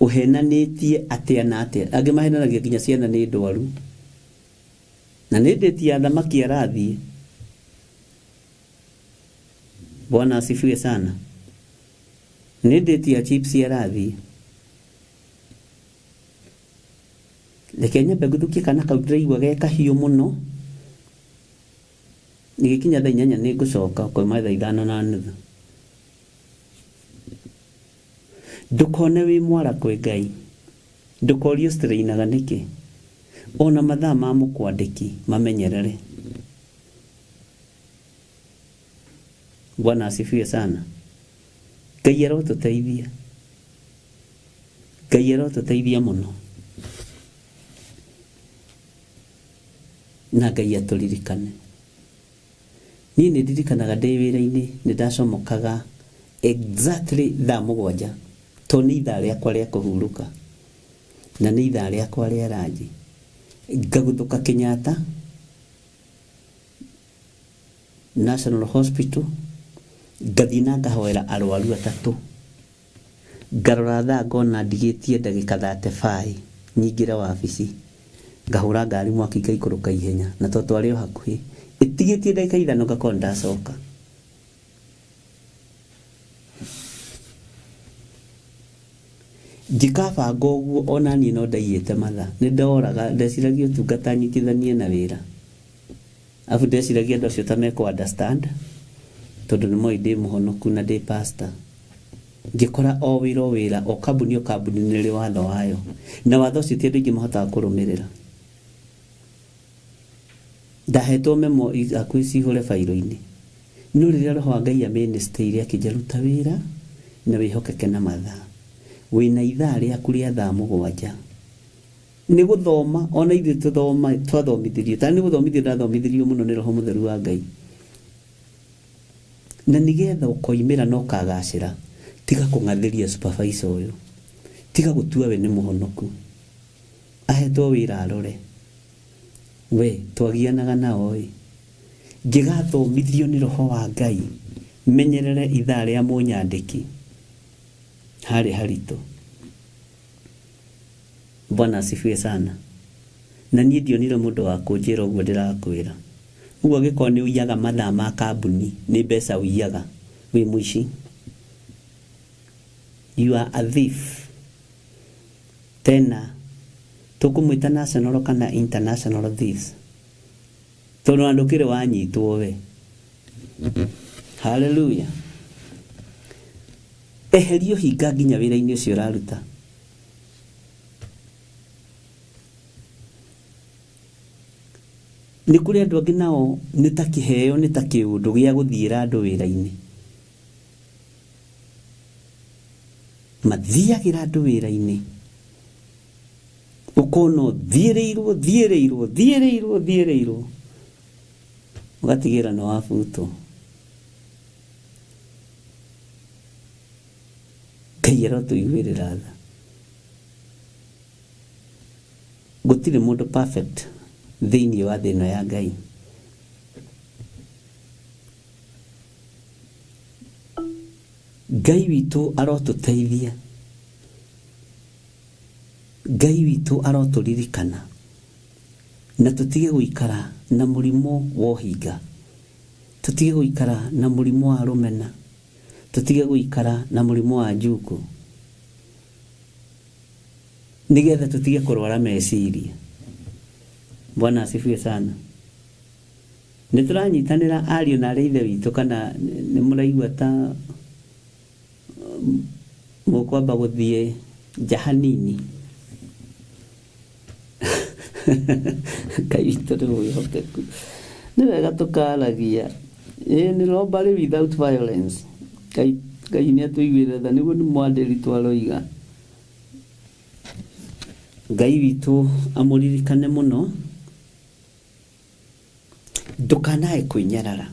ũhenanĩtie atĩa na atĩa. Angĩ mahenanagia nginya ciana nĩ ndwaru. Na nĩ ndĩti ya thamaki arathiĩ. Bwana asifiwe sana. Nĩ ndĩti ya chips arathiĩ. Reke nyambe ngũthũkie kana kau ndĩraigua ge kahiũ mũno. Igĩkinya thaa inyanya nĩ ngũcoka kuma thaa ithano na nuthu. Ndũkone wĩ mwara kwĩ Ngai. Ndũkorio strainaga nĩkĩ. Ona mathaa ma mũkwandĩki mamenyerere. Bwana asifiwe sana. Ngai arotũteithia. Ngai arotũteithia mũno. Na Ngai atũririkane. Niĩ nĩ ndirikanaga ndĩ wĩra-inĩ nĩ ndacomokaga exactly thaa mũgwanja tondũ nĩ ithaa rĩakwa rĩa kũhurũka na nĩ ithaa rĩakwa rĩa ranji. Ngaguthũka Kenyatta National Hospital ngathiĩ na ngahoera arwaru atatũ. Ngarora thaa ngona ndigĩtie ndagĩka thate baĩ nyingĩre wabici. Ngahũra ngari mwaki ngaikũrũka ihenya na tondũ twarĩ o hakuhĩ ĩtigĩtie ndagĩka ithano ngakorwo nĩ ndacoka. Ngĩkabanga ũguo ona niĩ no ndaiyĩte mathaa. Nĩ ndoraga ndeciragia ũtungata nyitithanie na wĩra. Arabu ndeciragia andũ acio ta mekũ understand tondũ nĩ moĩ ndĩ mũhonoku na ndĩ pastor. Ngĩkora o wĩra o wĩra, o kambuni o kambuni nĩ ĩrĩ watho wayo. Na watho ũcio ti andũ aingĩ mahotaga kũrũmĩrĩra. Ndahetwo memo hakuhĩ cihũre bairũ-inĩ. No rĩrĩa Roho wa Ngai amĩnĩstĩire akĩnjĩra ruta wĩra na wĩhokeke na mathaa. Wĩna ithaa rĩaku rĩa thaa mũgwanja. Nĩ gũthoma ona ithuĩ tũthoma twathomithirio ta nĩ gũthomithio ndathomithirio mũno nĩ Roho Mũtheru wa Ngai. Na nĩgetha ũkoimĩra na ũkagacĩra, tiga kũng'athĩria supervisor ũyũ. Tiga gũtua we nĩ mũhonoku. Ahetwo wĩra arore. We twagianaga nao ĩ. Ngĩgathomithio nĩ Roho wa Ngai menyerere ithaa rĩa mũnyandĩki. Harĩ haritũ. Bwana asifiwe sana. Na niĩ ndionire mũndũ wa kũnjĩra ũguo ndĩrakwĩra. Ũguo angĩkorwo nĩ ũiyaga mathaa ma kambuni, nĩ mbeca ũiyaga, wĩ mũici. You are a thief. Tena tũkũmwĩta national kana international thieves. Tondũ ona ndũkĩrĩ wanyitwo we. Hallelujah. Eheria ũhinga nginya wĩra-inĩ ũcio ũraruta. Nĩ kũrĩ andũ angĩ nao nĩ ta kĩheo nĩ ta kĩũndũ gĩa gũthiĩra andũ wĩra-inĩ. Mathiagĩra andũ wĩra-inĩ ũkona ũthiĩrĩirwo thiĩrĩirwo thiĩrĩirwo thiĩrĩirwo ũgatigĩra nĩ wabutwo. Ngai arotũiguĩrĩra tha. Gũtirĩ mũndũ perfect thĩinĩ wa thĩ ĩno ya Ngai. Ngai witũ arotũteithia. Ngai witũ arotũririkana na tũtige gũikara na mũrimũ wa ũhinga, tũtige gũikara na mũrimũ wa rũmena, tũtige gũikara na mũrimũ wa njukũ, nĩgetha tũtige kũrwara meciria. Bwana asifiwe sana. Nĩ tũranyitanĩra ariũ na arĩ ithe witũ kana nĩ mũraigua ta mũkwamba gũthiĩ nja hanini? Ngai witũ nĩ mwĩhokeku. Nĩ wega tũkaragia. Ĩĩ nĩ robbery without violence. Ngai Ngai nĩ atũiguĩre tha nĩguo nĩ mwandĩri twaroiga. Ngai witũ amũririkane mũno. Ndũkanae kwĩnyarara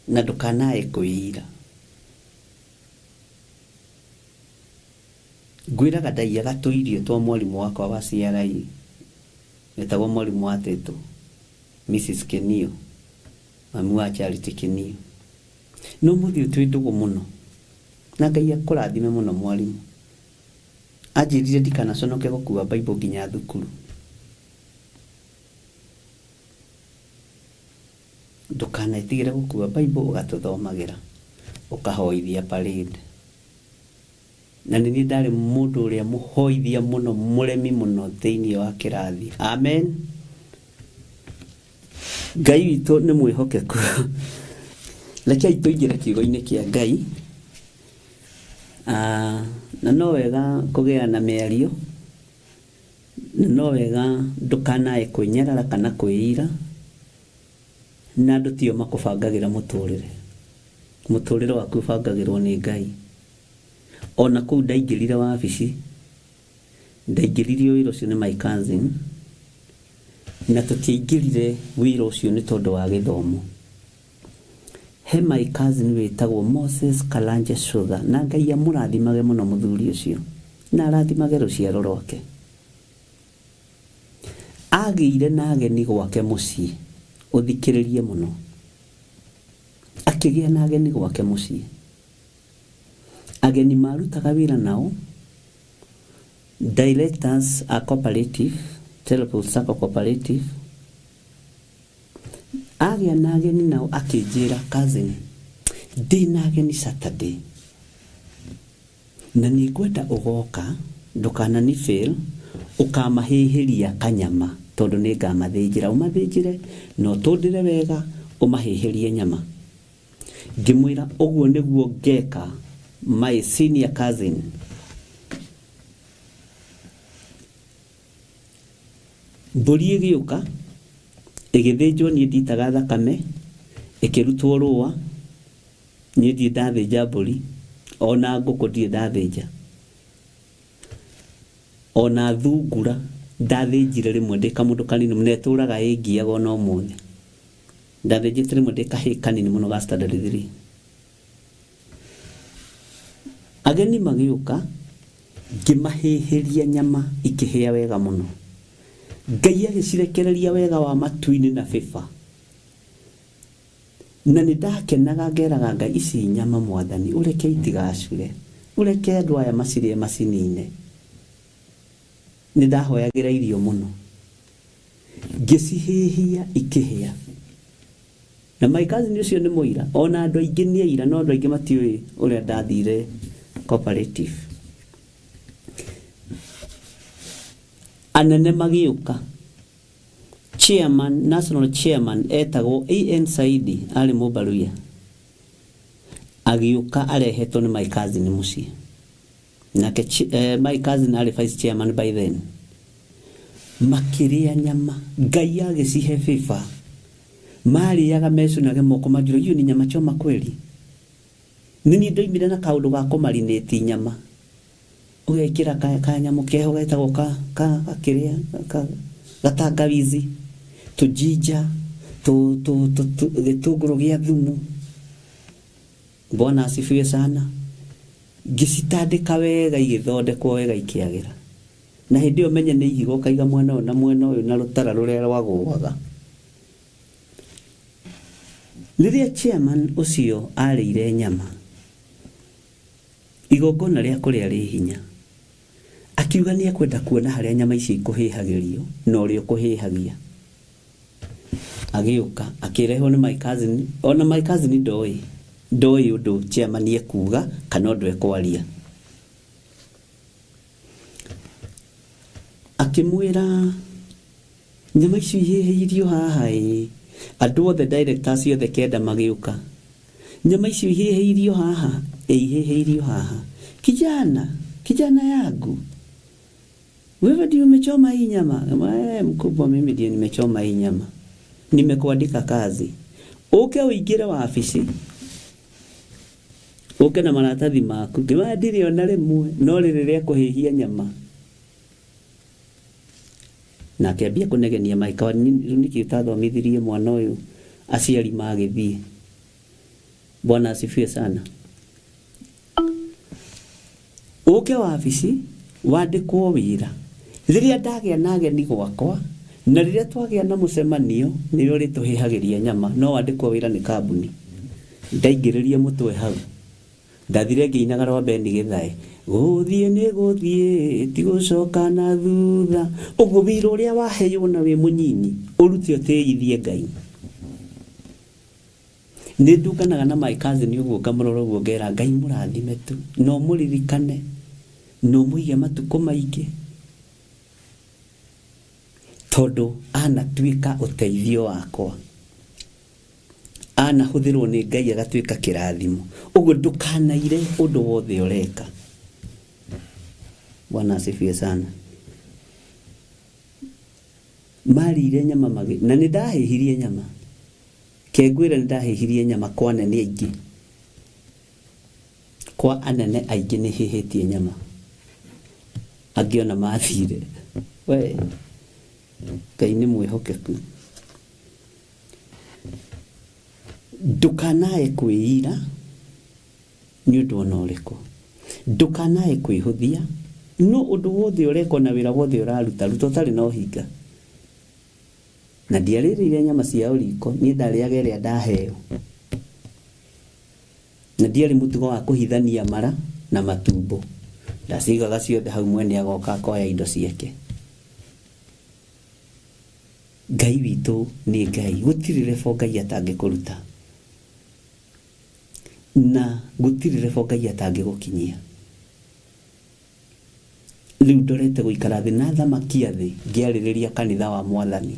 na ndũkanae kwĩira. Ngwĩraga ndaiyaga tũirio twa mwarimũ wakwa wa CRE wetagwo mwarimũ wa Tĩtũ, Mrs Kenio, mami wa Charity Kenio. Na ũmũthĩ ũyũ twĩ ndũgũ mũno na Ngai akũrathime mũno mwarimũ. Anjĩrire ndikanaconoke gũkua Bible nginya thukuru. Ndũkanetigĩre gũkua Bible ũgatũthomagĩra, ũkahoithia parade. Na nĩ niĩ ndarĩ mũndũ ũrĩa mũhoithia mũno, mũremi mũno thĩinĩ wa kĩrathi. Amen. Ngai witũ nĩ mwĩhokeku. Rekei tũingĩre kiugo-inĩ kĩa Ngai. Ah, na no wega kũgĩa na mĩario, na no wega ndũkanae kwĩnyarara kana kwĩira, na andũ tio makũbangagĩra mũtũrĩre. Mũtũrĩre waku ũbangagĩrwo nĩ Ngai. Ona kũu ndaingĩrire wabici, ndaingĩririo wĩra ũcio nĩ my cousin, na tũtiaingĩrire wĩra ũcio nĩ tondũ wa gĩthomo. He my cousin wĩtagwo Moses Kalanja Shutha, na Ngai amũrathimage mũno mũthuri ũcio, na arathimage rũciaro rwake. Agĩire na ageni gwake mũciĩ, ũthikĩrĩrie mũno. Akĩgĩa na ageni gwake mũciĩ. Ageni marutaga wĩra nao, directors a cooperative, Telefon Sacco Cooperative. Agĩa na ageni nao akĩnjĩra, cousin, ndĩna ageni Saturday na nĩ ngwenda ũgoka, ndũkanani fail, ũkamahĩhĩria kanyama tondũ nĩ ngamathĩnjĩra. Ũmathĩnjĩre na ũtũndĩre wega ũmahĩhĩrie nyama. Ngĩmwĩra ũguo nĩguo ngeka my senior cousin. Mbũri ĩgĩũka, ĩgĩthĩnjwo niĩ nditaga thakame, ĩkĩrutwo rũa, niĩ ndirĩ ndathĩnja mbũri, ona ngũkũ ndirĩ ndathĩnja. Ona thungura ndathĩnjire rĩmwe ndĩ kamũndũ kanini na ĩtũraga ĩngiaga ona ũmũthĩ. Ndathĩnjĩte rĩmwe ndĩ kahĩĩ kanini mũno ga standard 3. Ageni magĩũka, ngĩmahĩhĩria nyama ikĩhĩa wega mũno. Ngai agĩcirekereria wega wa matu-inĩ na bĩba. Na nĩ ndakenaga ngeraga Ngai ici nyama mwathani ũreke itigacure, ũreke andũ aya macirĩe macinine. Nĩ ndahoyagĩra irio mũno. Ngĩcihĩhia ikĩhĩa. Na my cousin ũcio nĩ mũira, ona andũ aingĩ nĩ aira, no andũ aingĩ matiũĩ ũrĩa ndathire cooperative. Anene magĩũka, chairman, national chairman etagwo AN Saidi, arĩ Mũmbaruya, agĩũka arehetwo nĩ my cousin mũciĩ. Nake my cousin arĩ vice chairman by then. Makĩrĩa nyama, Ngai agĩcihe favor. Marĩaga mecunage moko manjũra, hiyo ni nyama choma kweli? Nĩ niĩ ndoimire na kaũndũ ga kũmarinĩti nyama. Ũgekĩra kanyamũ keho getagwo ka ka gakĩrĩa ka gatangawizi, tũjinja, gĩtũngũrũ gĩa thumu. Bwana asifiwe sana. Ngĩcitandĩka wega igĩthondekwo wega ikĩagĩra. Na hĩndĩ ĩyo menye nĩ ihiga ũkaiga mwena ũyũ na mwena ũyũ na rũtara rũrĩa rwagũaga. Rĩrĩa chairman ũcio arĩire nyama, igongona rĩa kũrĩa rĩ hinya, akiuga nĩ ekwenda kuona harĩa nyama icio ikũhĩhagĩrio na ũrĩa ũkũhĩhagia. Agĩũka, akĩrehwo nĩ my cousin, ona my cousin ndoĩ, ndoĩ ũndũ chairman ekuga kana ũndũ ekwaria. Akĩmwĩra Nyama icio ihĩhĩirio haha ĩ. Andũ othe directors othe kenda magĩũka. Nyama icio ihĩhĩirio haha, ĩ ihĩhĩirio haha. Kijana, kijana yangu. Wewe ndio umechoma hii nyama. Eh, mkubwa, mimi ndio nimechoma hii nyama. Nimekuandika kazi. Uke uingire wabici. Uke na maratathi maku. Ngĩmaya ndirĩ ona rĩmwe no rĩrĩ rĩa kũhĩhia nyama. Na akĩambia kũnegenia maika nĩkĩ ũtathomithirie mwana ũyũ aciari magĩthiĩ. Bwana asifiwe sana. Ũke wabici wandĩkwo wĩra. Rĩrĩa ndagĩa na ageni gwakwa na rĩrĩa twagĩa na mũcemanio nĩwe ũrĩtũhĩhagĩria nyama no wandĩkwo wĩra nĩ kambuni. Ndaingĩrĩria mũtwe hau. Ndathire ngĩinaga rwa Beni Gĩthae. Gũthiĩ nĩ gũthiĩ ti gũcoka na thutha. Ũguo wĩra ũrĩa waheirwo na wĩ mũnyinyi ũrute ũtĩithie Ngai. Nĩ ndunganaga na my cousin ũguo ngamũrora ũguo ngera Ngai mũrathime tu na ũmũririkane na ũmũige matukũ maingĩ tondũ anatuĩka ũteithio wakwa anahũthĩrwo nĩ Ngai agatuĩka kĩrathimo. Ũguo ndũkanaire ũndũ wothe ũreka. Bwana asifiwe sana. Marire nyama magĩ na nĩ ndahĩhirie nyama. Kengwĩre nĩ ndahĩhirie nyama kwa anene aingĩ. Kwa anene aingĩ nĩ hĩhĩtie nyama. Angĩ ona mathire. We Ngai nĩ mwĩhokeku. Ndũkanae kwĩira nĩ ũndũ ona ũrĩkũ. Ndũkanae kwĩhũthia no ũndũ wothe ũreka na wĩra wothe ũraruta ruta ũtarĩ na ũhinga. Na ndiarĩrĩire nyama ciao riko niĩ ndarĩaga ĩrĩa ndaheo. Na ndiarĩ mũtugo wa kũhithania mara na matumbo. Ndacigaga ciothe hau mwene agoka akoya indo ciake. Ngai witũ nĩ Ngai gũtirĩ rebo Ngai atangĩkũruta na gũtirĩ rebo Ngai atangĩgũkinyia. Rĩu ndorete gũikara thĩ na thamaki a thĩ ngĩarĩrĩria kanitha wa Mwathani,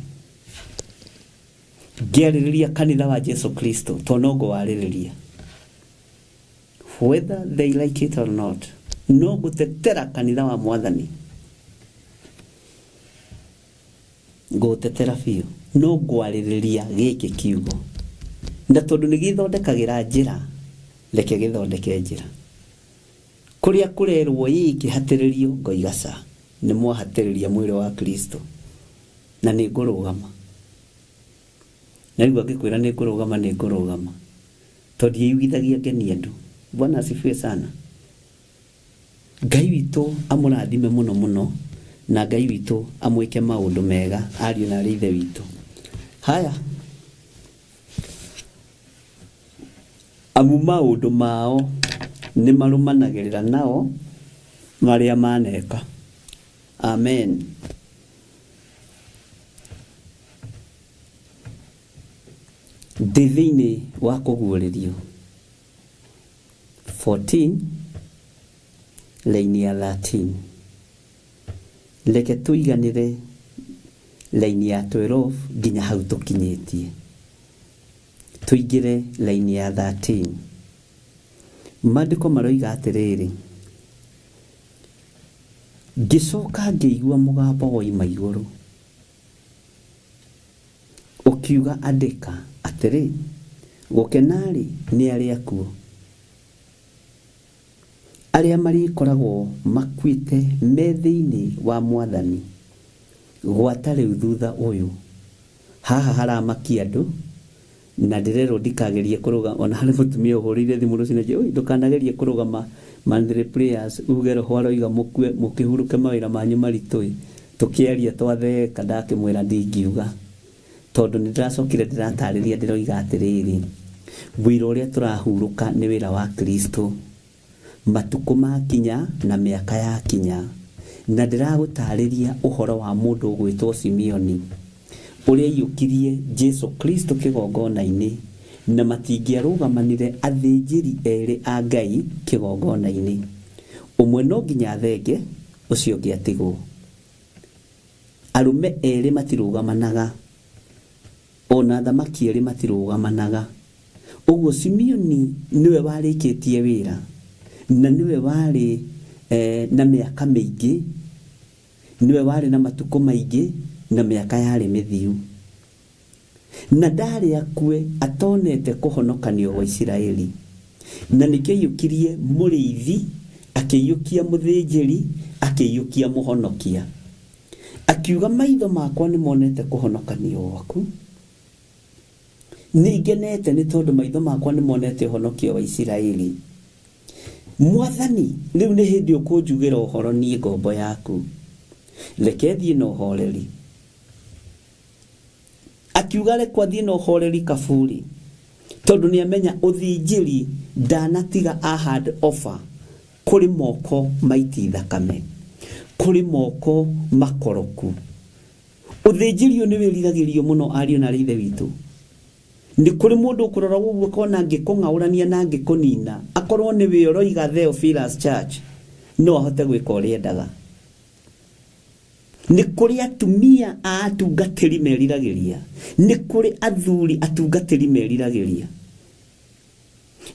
ngĩarĩrĩria kanitha wa Jesu Kristo to no ngũwarĩrĩria whether they like it or not, no ngũtetera kanitha wa Mwathani, ngũũtetera biũ no ngwarĩrĩria gĩkĩ kiugo na tondũ nĩ gĩthondekagĩra njĩra, reke gĩthondeke njĩra. Kũrĩa kũrerwo ĩ kĩhatĩrĩrio ngoiga ca nĩ mwahatĩrĩria mwĩrĩ wa Kristo na nĩ ngũrũgama. Na rĩu angĩkwĩra nĩ ngũrũgama nĩ ngũrũgama tondũ ndiĩyugithagia ngenie andũ. Bwana asifiwe sana. Ngai witũ amũrathime mũno mũno na Ngai witũ amwĩke maũndũ mega ariũ na arĩ ithe witũ. Haya, amu maũndũ mao nĩ marũmanagĩrĩra nao marĩa maneka. Amen. Ndĩ thĩinĩ wa kũguũrĩrio 14 raini ya 13. Reke tũiganĩre raini ya 12 nginya hau tũkinyĩtie. Tũingĩre raini ya 13. Maandĩko maroiga atĩrĩrĩ, ngĩcoka ngĩigua mũgambo woima igũrũ ũkiuga andĩka atĩrĩ, gũkena-rĩ nĩ arĩa akuũ arĩa marĩkoragwo makuĩte me thĩinĩ wa Mwathani gwata rĩu thutha ũyũ. Haha haramakia andũ na ndĩrerwo ndikagerie kũrũgama ona harĩ mũtumia ũhũrĩire thimũ rũcinĩ anjĩra, "Oi, ndũkanagerie kũrũgama monthly prayers uge roho aroiga mũkue mũkĩhurũke mawĩra manyu maritũ ĩ." Tũkĩaria twatheka ndakĩmwĩra ndingiuga tondũ nĩ ndĩracokire ndĩratarĩria ndĩroiga atĩrĩrĩ, wĩra ũrĩa tũrahurũka nĩ wĩra wa Kristo matukũ makinya na mĩaka yakinya na ndĩragũtarĩria ũhoro wa mũndũ ũgwĩtwo Simeoni ũrĩa aiyũkirie Jesu Kristo kĩgongona-inĩ na matingĩarũgamanire athĩnjĩri erĩ a Ngai kĩgongona-inĩ, ũmwe no nginya athenge ũcio ũngĩ atigwo. Arũme erĩ matirũgamanaga, ona athamaki erĩ matirũgamanaga. Ũguo Simeoni nĩwe warĩkĩtie wĩra na nĩwe warĩ na mĩaka mĩingĩ, nĩwe warĩ na matukũ maingĩ na mĩaka yarĩ mĩthiu. Na ndarĩ akue atonete kũhonokanio gwa Isiraeli. Na nĩkĩo aiyũkirie mũrĩithi, akĩiyũkia mũthĩnjĩri, akĩiyũkia mũhonokia. Akiuga maitho makwa nĩ monete kũhonokanio gwaku. Nĩ ngenete nĩ tondũ maitho makwa nĩ monete ũhonokio wa Isiraeli. Mwathani, rĩu nĩ hĩndĩ ũkũnjugĩra ũhoro niĩ ngombo yaku. Reke thiĩ na ũhoreri. Akiuga rekwo athiĩ na ũhoreri kaburi, tondũ nĩ amenya ũthinjĩri ndanatiga a hand offer kũrĩ moko maiti thakame, kũrĩ moko makoroku. Ũthĩnjĩri ũyũ nĩ wĩriragĩrio mũno ariũ na arĩ ithe witũ. Nĩ kũrĩ mũndũ ũkũrora ũguo akona angĩkũng'aũrania na angĩkũnina, akorwo nĩwe ũroiga Theophilus Church, no ahote gwĩka ũrĩa endaga. Nĩ kũrĩ atumia a atungatĩri meriragĩria, nĩ kũrĩ athuri atungatĩri meriragĩria.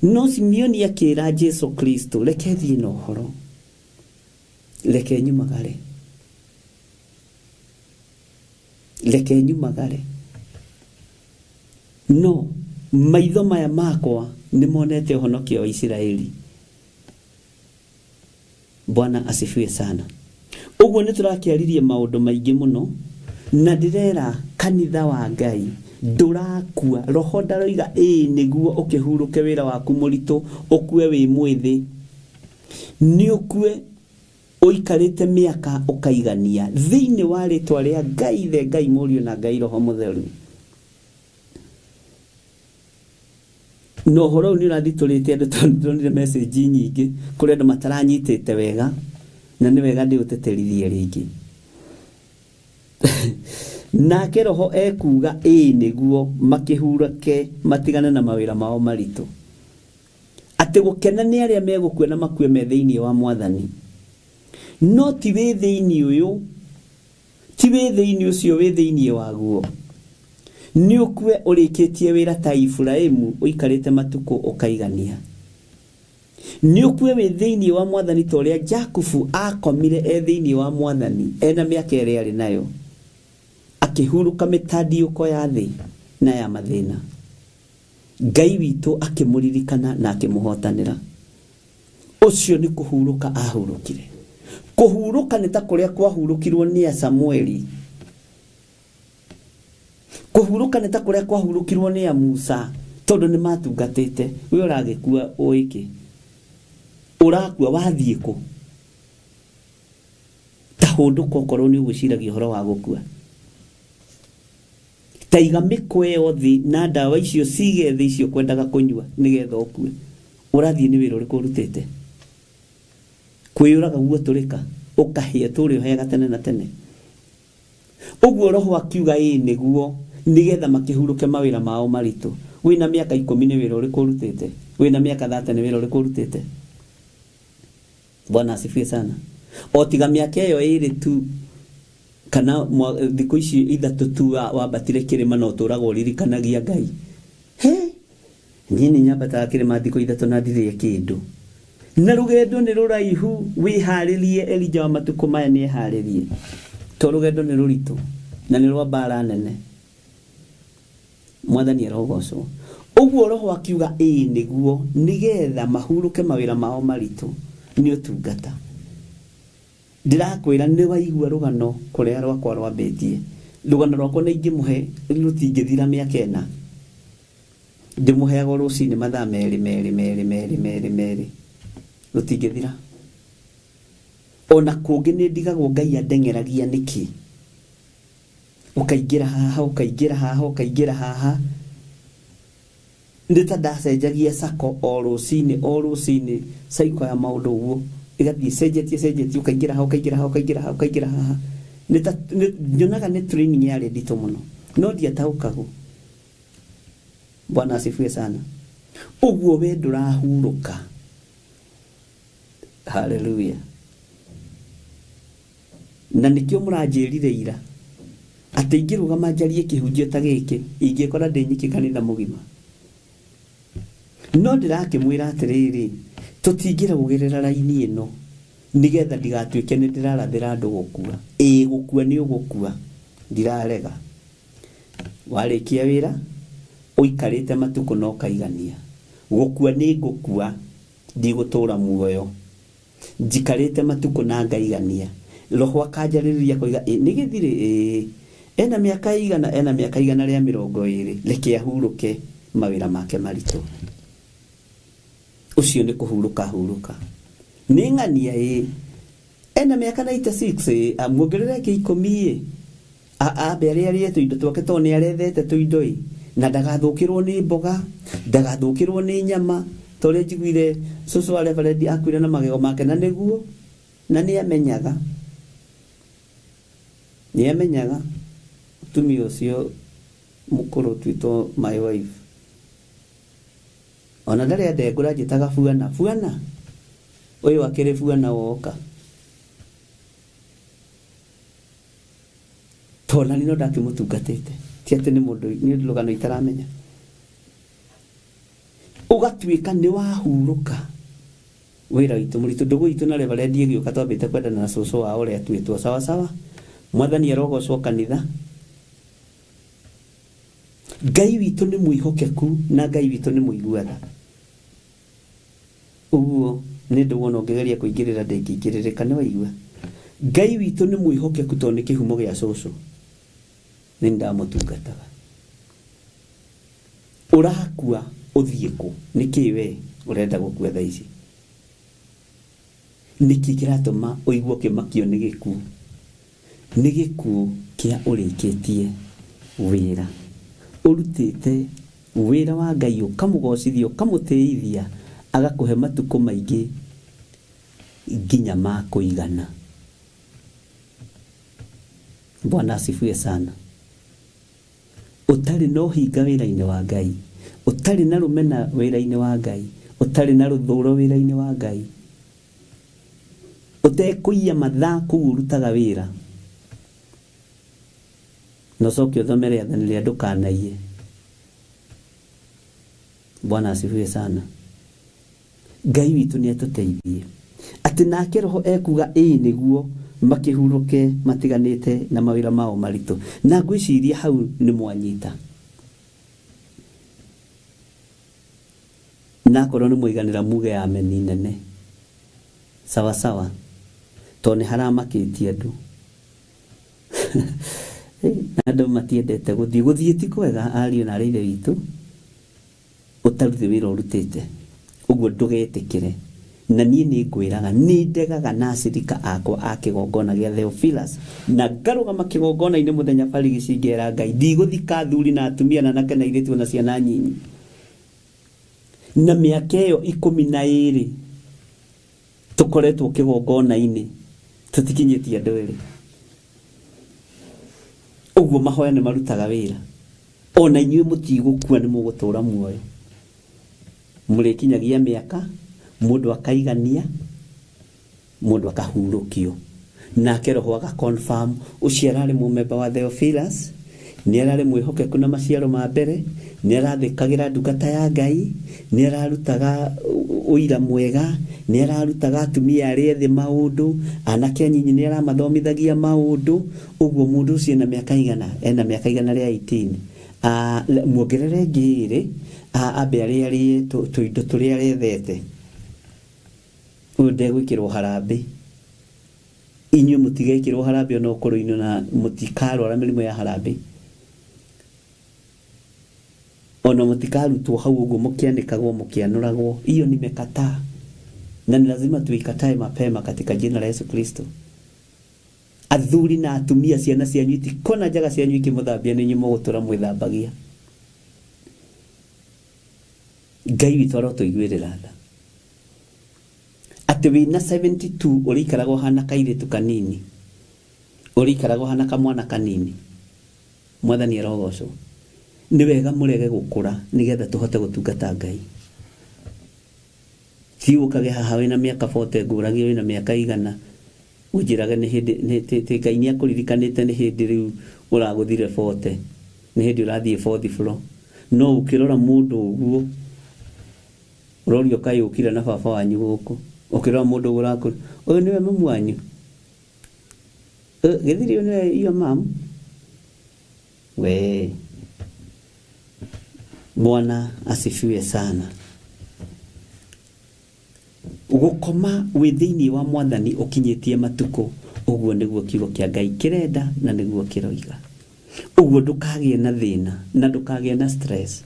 No Simeoni akĩra Jesu Kristo, reke thiĩ na ũhoro, reke nyumagare, reke nyumagare. No maitho maya makwa nĩ monete ũhonokio wa Isiraeli. Bwana asifiwe sana. Ũguo nĩ tũrakĩaririe maũndũ maingĩ mũno, na ndĩrera kanitha wa Ngai ndũrakua. Roho ndaroiga ĩĩ nĩguo ũkĩhurũke wĩra waku mũritũ, ũkue wĩ mwĩthĩ. Nĩ ũkue ũikarĩte mĩaka ũkaigania thĩinĩ wa rĩtwa rĩa Ngai Ithe, Ngai Mũriũ na Ngai Roho Mũtheru. Na ũhoro ũyũ nĩ ũrathitũrĩte andũ tondũ ndĩronire message nyingĩ kũrĩ andũ mataranyitĩte wega, na nĩ wega ndĩũtĩtĩrithie rĩngĩ. Nake Roho ekuga ĩĩ nĩguo makĩhurũke matigane na mawĩra mao maritũ. Atĩ gũkena nĩ arĩa megũkua na makue me thĩinĩ wa Mwathani. No ti wĩ thĩinĩ ũyũ, ti wĩ thĩinĩ ũcio wĩ thĩinĩ waguo. Nĩ ũkue ũrĩkĩtie wĩra ta Iburahimu ũikarĩte matukũ ũkaigania. Nĩ ũkue wĩ thĩinĩ wa Mwathani ta ũrĩa Jakubu akomire e thĩinĩ wa Mwathani ena mĩaka ĩrĩa arĩ nayo, akĩhurũka mĩtandiũko ya thĩ na ya mathĩna. Ngai witũ akĩmũririkana na akĩmũhotanĩra. Ũcio nĩ kũhurũka ahurũkire. Kũhurũka nĩ ta kũrĩa kwahurũkirwo nĩ a Samueli. Kũhurũka nĩ ta kũrĩa kwahurũkirwo nĩ a Musa, tondũ nĩ matungatĩte. We ũragĩkua ũĩkĩ? Ũrakua wathiĩ kũ? Ta hũndũka okorwo nĩ ũgwĩciragia ũhoro wa gũkua. Ta iga mĩkwa ĩyo thĩ na ndawa icio cige thĩ icio ũkwendaga kũnyua nĩgetha ũkue. Ũrathiĩ nĩ wĩra ũrĩkũ ũrutĩte? Kwĩyũraga guo tũrĩka, ũkahĩa tũrĩ ũhĩaga tene na tene. Ũguo Roho akiuga ĩĩ nĩguo, nĩgetha makĩhurũke mawĩra mao maritũ. Wĩna mĩaka ikũmi nĩ wĩra ũrĩkũ ũrutĩte? Wĩna mĩaka thate nĩ wĩra ũrĩkũ ũrutĩte? Bwana asifiwe sana. O tiga mĩaka ĩyo ĩrĩ tu kana thikũ ici ithatũ tu wambatire kĩrĩma na ũtũraga ũririkanagia Ngai. He! Niĩ nĩ nyambataga kĩrĩma thikũ ithatũ na ndirĩe kĩndũ. Na rũgendo nĩ rũraihu, wĩharĩrie. Elija wa matukũ maya nĩ eharĩrie, to rũgendo nĩ rũritũ na nĩ rwa mbara nene. Mwathani arogocwo. Ũguo Roho akiuga ĩĩ nĩguo, nĩgetha mahurũke mawĩra mao maritũ nĩ ũtungata. Ndĩrakwĩra nĩ waigua rũgano kũrĩa rwakwa rwambĩtie. Rũgano rwakwa na ingĩmũhe rũtingĩthira mĩaka ĩna. Ndĩmũheaga o rũcinĩ mathaa merĩ merĩ merĩ merĩ merĩ merĩ, rũtingĩthira. Ona kũngĩ nĩ ndigagwo Ngai andeng'eragia nĩkĩ. Ũkaingĩra haha, ũkaingĩra haha, ũkaingĩra haha. Nĩ ta ndacenjagia sacco o rũcinĩ o rũcinĩ, cycle ya maũndũ ũguo, ĩgathiĩ ĩcenjetie ĩcenjetie, ũkaingĩra haha, ũkaingĩra haha, ũkaingĩra haha, ũkaingĩra haha. Nĩ ta, nyonaga nĩ training yarĩ nditũ mũno, no ndiataũkagwo. Bwana asifiwe sana. Ũguo we ndũrahurũka. Haleluya. Na nĩkĩo mũranjĩrire ira. Atĩ ingĩrũgama njarie kĩhunjio ta gĩkĩ, ingĩkora ndĩ nyiki kanitha mũgima. No ndĩrakĩmwĩra atĩrĩrĩ, tũtingĩraugĩrĩra raini ĩno nĩgetha ndigatuĩke nĩ ndĩrarathĩra andũ gũkua. Ĩĩ gũkua nĩ ũgũkua, ndirarega. Warĩkia wĩra, ũikarĩte matukũ na ũkaigania. Gũkua nĩ ngũkua, ndigũtũra muoyo. Njikarĩte matukũ na ngaigania. Roho akanjarĩrĩria akoiga, ĩ nĩ gĩthirĩ? Ĩĩ. Ena mĩaka ĩigana? Ena mĩaka 120. Reke ahurũke mawĩra make maritũ. Ũcio nĩ kũhurũka ahurũka. Nĩ ng'ania? Ĩĩ. Ena mĩaka 96? Ĩĩ. Muongerere ĩngĩ 10 ĩ. Ambe arĩe arĩe tũindo twake tondũ nĩ arethete tũindo ĩ. Na ndagathũkĩrwo nĩ mboga, ndagathũkĩrwo nĩ nyama. Ta ũrĩa njiguire cũcũ wa reverend akuire na magego make na nĩguo, na nĩ amenyaga. Nĩ amenyaga. Mũtumia ũcio mũkũrũ ũtuĩtwo my wife. Ona ndarĩ andengũra anjĩtaga buana. Buana? Ũyũ akĩrĩ buana woka. Tondũ nani no ndakĩmũtungatĩte. Ti atĩ nĩ mũndũ, nĩ rũgano itaramenya. Ũgatuĩka nĩ wahurũka wĩra witũ mũritũ. Ndũgũ itũ na reverend ĩgĩũka twambĩte kwendana na cũcũ wao ũrĩa atuĩtwo. Sawa sawa. Mwathani arogocwo kanitha. Ngai witũ nĩ mwĩhokeku na Ngai witũ nĩ mũigua tha. Ũguo nĩ ndũwona ũngĩgeria kũingĩrĩra ndĩngĩingĩrĩrĩka nĩ waigua. Ngai witũ nĩ mwĩhokeku tondũ nĩ kĩhumo gĩa cũcũ. Nĩ ndamũtungataga. Ũrakua ũthiĩ kũ? Nĩkĩ we ũrenda gũkua thaa ici? Nĩkĩ kĩratũma ũigue ũkĩmakio nĩ gĩkuũ? Nĩ gĩkuũ kĩa ũrĩkĩtie wĩra. Ũrutĩte wĩra wa Ngai ũkamũgocithia ũkamũtĩithia agakũhe matukũ maingĩ nginya ma kũigana. Bwana asifiwe sana. Ũtarĩ na ũhinga wĩra-inĩ wa Ngai, ũtarĩ na rũmena wĩra-inĩ wa Ngai, ũtarĩ na rũthũro wĩra-inĩ wa Ngai, ũtekũiya mathaa kũu ũrutaga wĩra, na ũcoke ũthome rĩathani rĩa ndũkanaiye. Bwana asifiwe sana. Ngai witũ nĩ atũteithie. Atĩ nake roho ekuga ĩĩ nĩguo makĩhurũke matiganĩte na mawĩra mao maritũ. Na ngwĩciria hau nĩ mwanyita. Na akorwo nĩ mwaiganĩra muge ameni nene. Sawa sawa. Tondũ nĩ haramakĩtie andũ. Na andũ matiendete gũthiĩ. Gũthiĩ ti kwega ariũ na arĩ ithe witũ. Ũtarutĩ wĩra ũrutĩte. Ũguo ndũgetĩkĩre. Na niĩ nĩ ngwĩraga, nĩ ndegaga na acirika akwa a kĩgongona gĩa Theophilus, na ngarũgama kĩgongona-inĩ mũthenya barigici ngera Ngai, ndigũthika athuri na atumia na anake na airĩtu ona ciana nyinyi. Na mĩaka ĩyo 12 tũkoretwo kĩgongona-inĩ, tũtikinyĩtie andũ erĩ. Ũguo mahoya nĩ marutaga wĩra. Ona inyuĩ mũtigũkua nĩ mũgũtũra muoyo. Mũrĩkinyagia mĩaka, mũndũ akaigania, mũndũ akahurũkio. Nake roho aga confirm ũcio ararĩ mũmemba wa Theophilus, nĩ ararĩ mwĩhokeku na maciaro ma mbere, nĩ arathĩkagĩra ndungata ya Ngai, nĩ ararutaga ũira mwega, nĩ ararutaga atumia arĩa ethĩ maũndũ, anake anyinyi nĩ aramathomithagia maũndũ. Ũguo mũndũ ũcio ena mĩaka igana, ena mĩaka 118. Muongerere ĩngĩ ĩrĩ, ambe arĩe arĩe tũindo tũrĩa arethete. Ũyũ ndegwĩkĩrwo harambĩ. Inyuĩ mũtigekĩrwo harambĩ ona ũkũrũ-inĩ na mũtikarwara mĩrimũ ya harambĩ. Ona mũtikarutwo hau ũguo mũkĩanĩkagwo mũkĩanũragwo. Hiyo nimekataa. Na ni lazima tuikatae mapema katika jina la Yesu Kristo. Athuri na atumia ciana cianyu itikona njaga cianyu ikĩmũthambia nĩ inyuĩ mũgũtũra mwĩthambagia. Ngai witũ arotũiguĩrĩra tha. Atĩ wĩna 72 ũrĩikaraga ũhana kairĩtu kanini, ũrĩikaraga ũhana kamwana kanini. Mwathani arogocwo. Nĩ wega mũrege gũkũra nĩgetha tũhote gũtungata Ngai. Ti ũkage haha wĩna mĩaka 40 ngũragie wĩna mĩaka 100 ũnjĩrage nĩ hĩndĩ nĩ Ngai nĩ akũririkanĩte nĩ hĩndĩ rĩu Ũragũthire 40, nĩ hĩndĩ ũrathiĩ fourth floor, no ũkĩrora mũndũ ũguo ũrorio kaĩ ũkire na baba wanyu gũkũ, ũkĩrora mũndũ ũguo ũrakũra, ũyũ nĩwe mamu wanyu? Gĩthiri ũyũ nĩwe your mum? We Bwana asifiwe sana. Gũkoma wĩ thĩinĩ wa Mwathani ũkinyĩtie matukũ, ũguo nĩguo kiugo kĩa Ngai kĩrenda na nĩguo kĩroiga. Ũguo ndũkagĩe na thĩna na ndũkagĩe na stress.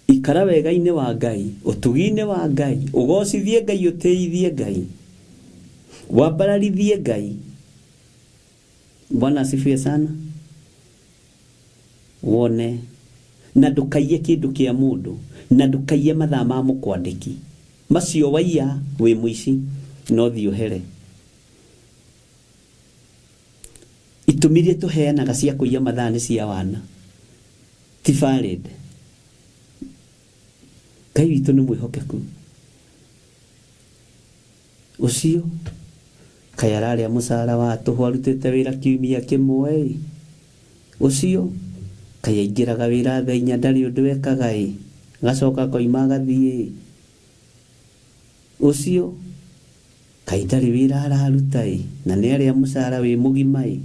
Ikara wega-inĩ wa Ngai, ũtugi-inĩ wa Ngai, ũgocithie Ngai, ũtĩithie Ngai, wambararithie Ngai. Bwana asifiwe sana. Wone na ndũkaiye kĩndũ kĩa mũndũ na ndũkaiye mathaa ma mũkwandĩki macio waiya wĩ mũici no thiĩ ũhere. Itũmi iria tũheanaga cia kũiya mathaa nĩ cia wana, ti valid. Ngai witũ nĩ mwĩhokeku. Ũcio kaĩ ararĩa mũcara wa tũhũ arutĩte wĩra kiumia kĩmwe-ĩ. Ũcio kaĩ aingĩraga wĩra thaa inya ndarĩ ũndũ ekaga-ĩ, agacoka akoima agathiĩ-ĩ. Ũcio kaĩ ndarĩ wĩra araruta-ĩ, na nĩ arĩa mũcara wĩ mũgima-ĩ.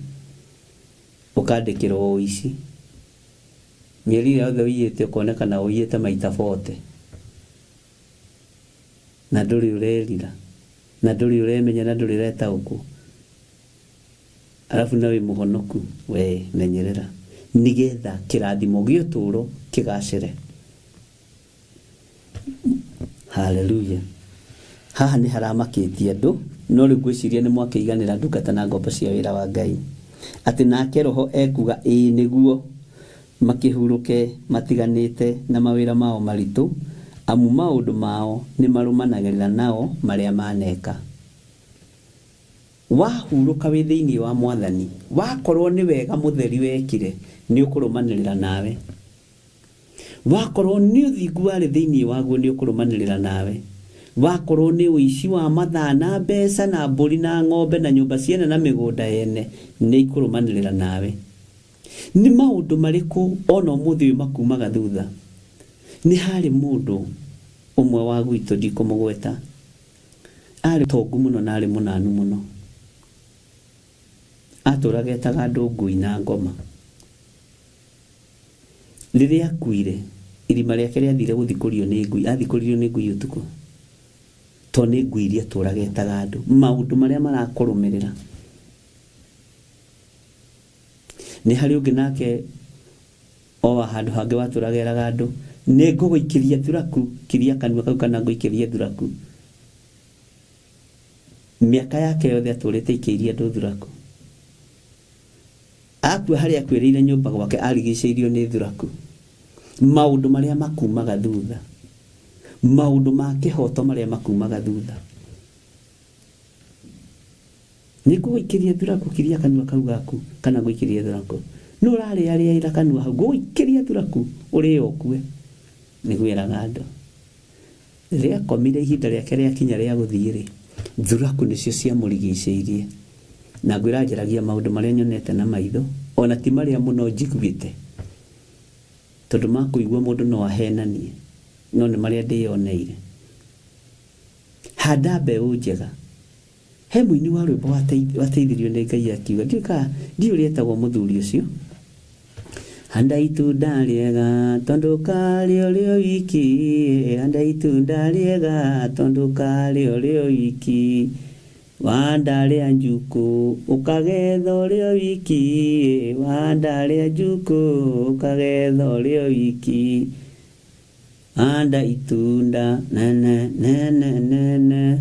Ũkandĩkĩrwo ũici. Mĩeri ĩrĩa yothe ũiyĩte ũkonekana ũiyĩte maita 40. Na ndũrĩ ũrerira, na ndũrĩ ũremenya, na ndũrĩ ũretaũkwo. Arabu na wĩ mũhonoku, we menyerera nĩgetha kĩrathimo gĩa ũtũũro kĩgacĩre. Haleluya. Haha nĩ haramakĩtie andũ, no rĩu ngwĩciria nĩ mwakĩiganĩra ndungata na ngombo cia wĩra wa Ngai. Atĩ nake Roho ekuga ĩĩ nĩguo makĩhurũke matiganĩte na mawĩra mao maritũ, amu maũndũ mao nĩmarũmanagĩrĩra nao marĩa maneka. Wahurũka wĩ thĩinĩ wa Mwathani, wakorwo nĩ wega mũtheri wekire, nĩ ũkũrũmanĩrĩra nawe. Wakorwo nĩ ũthingu warĩ thĩinĩ waguo, nĩ ũkũrũmanĩrĩra nawe. Wakorwo nĩ ũici wa mathaa na mbeca na mbũri na ng'ombe na nyũmba ciene na mĩgũnda yene, nĩ ikũrũmanĩrĩra nawe. Nĩ maũndũ marĩkũ ona ũmũthĩ ũyũ makumaga thutha? Nĩ harĩ mũndũ ũmwe wa gwitũ ndikũmũgweta, arĩ tongu mũno na arĩ mũnanu mũno. Atũraga etaga andũ ngui na ngoma. Rĩrĩa akuire, irima rĩake rĩathire gũthikũrio nĩ ngui, athikũririo nĩ ngui ũtukũ. To nĩ ngui iria atũraga etaga andũ. Maũndũ marĩa marakũrũmĩrĩra. Nĩ harĩ ũngĩ nake o wa handũ hangĩ watũraga eraga andũ, nĩ ngũgũikĩria thuraku, kiria kanua kau kana ngũikĩrie thuraku. Mĩaka yake yothe atũrĩte aikĩirie andũ thuraku. Akua harĩa akuĩrĩire nyũmba gwake arigicĩirio nĩ thuraku. Maũndũ marĩa makumaga thutha. Maũndũ ma kĩhoto marĩa makumaga thutha. Nĩ ngũgũikĩria thuraku, kiria kanua kau gaku kana ngũikĩrie thuraku. Nũ ũrarĩarĩaĩra kanua hau, ngũgũikĩria thuraku ũrĩe ũkue. Nĩguo eraga andũ. Rĩrĩa akomire ihinda rĩake rĩakinya rĩa gũthiĩ-rĩ, thuraku nĩcio ciamũrigicĩirie. Na ngwĩra njaragia maũndũ marĩa nyonete na maitho, ona ti marĩa mũno njiguĩte. Tondũ ma kũigua mũndũ no ahenanie, no nĩ marĩa ndĩyoneire. Handa mbeũ njega. He mũini wa rwĩmbo wateithirio nĩ Ngai akiuga, ndiũĩ kana ndiũĩ ũrĩa etagwo mũthuri ũcio. Handa itunda rĩega tondũ karĩ ũrĩ o wiki, handa itunda rĩega tondũ karĩ ũrĩ o wiki. Wahanda rĩa njukũ ũkagetha ũrĩ o wiki, wahanda rĩa njukũ ũkagetha ũrĩ o wiki. Handa itunda nene nene nene.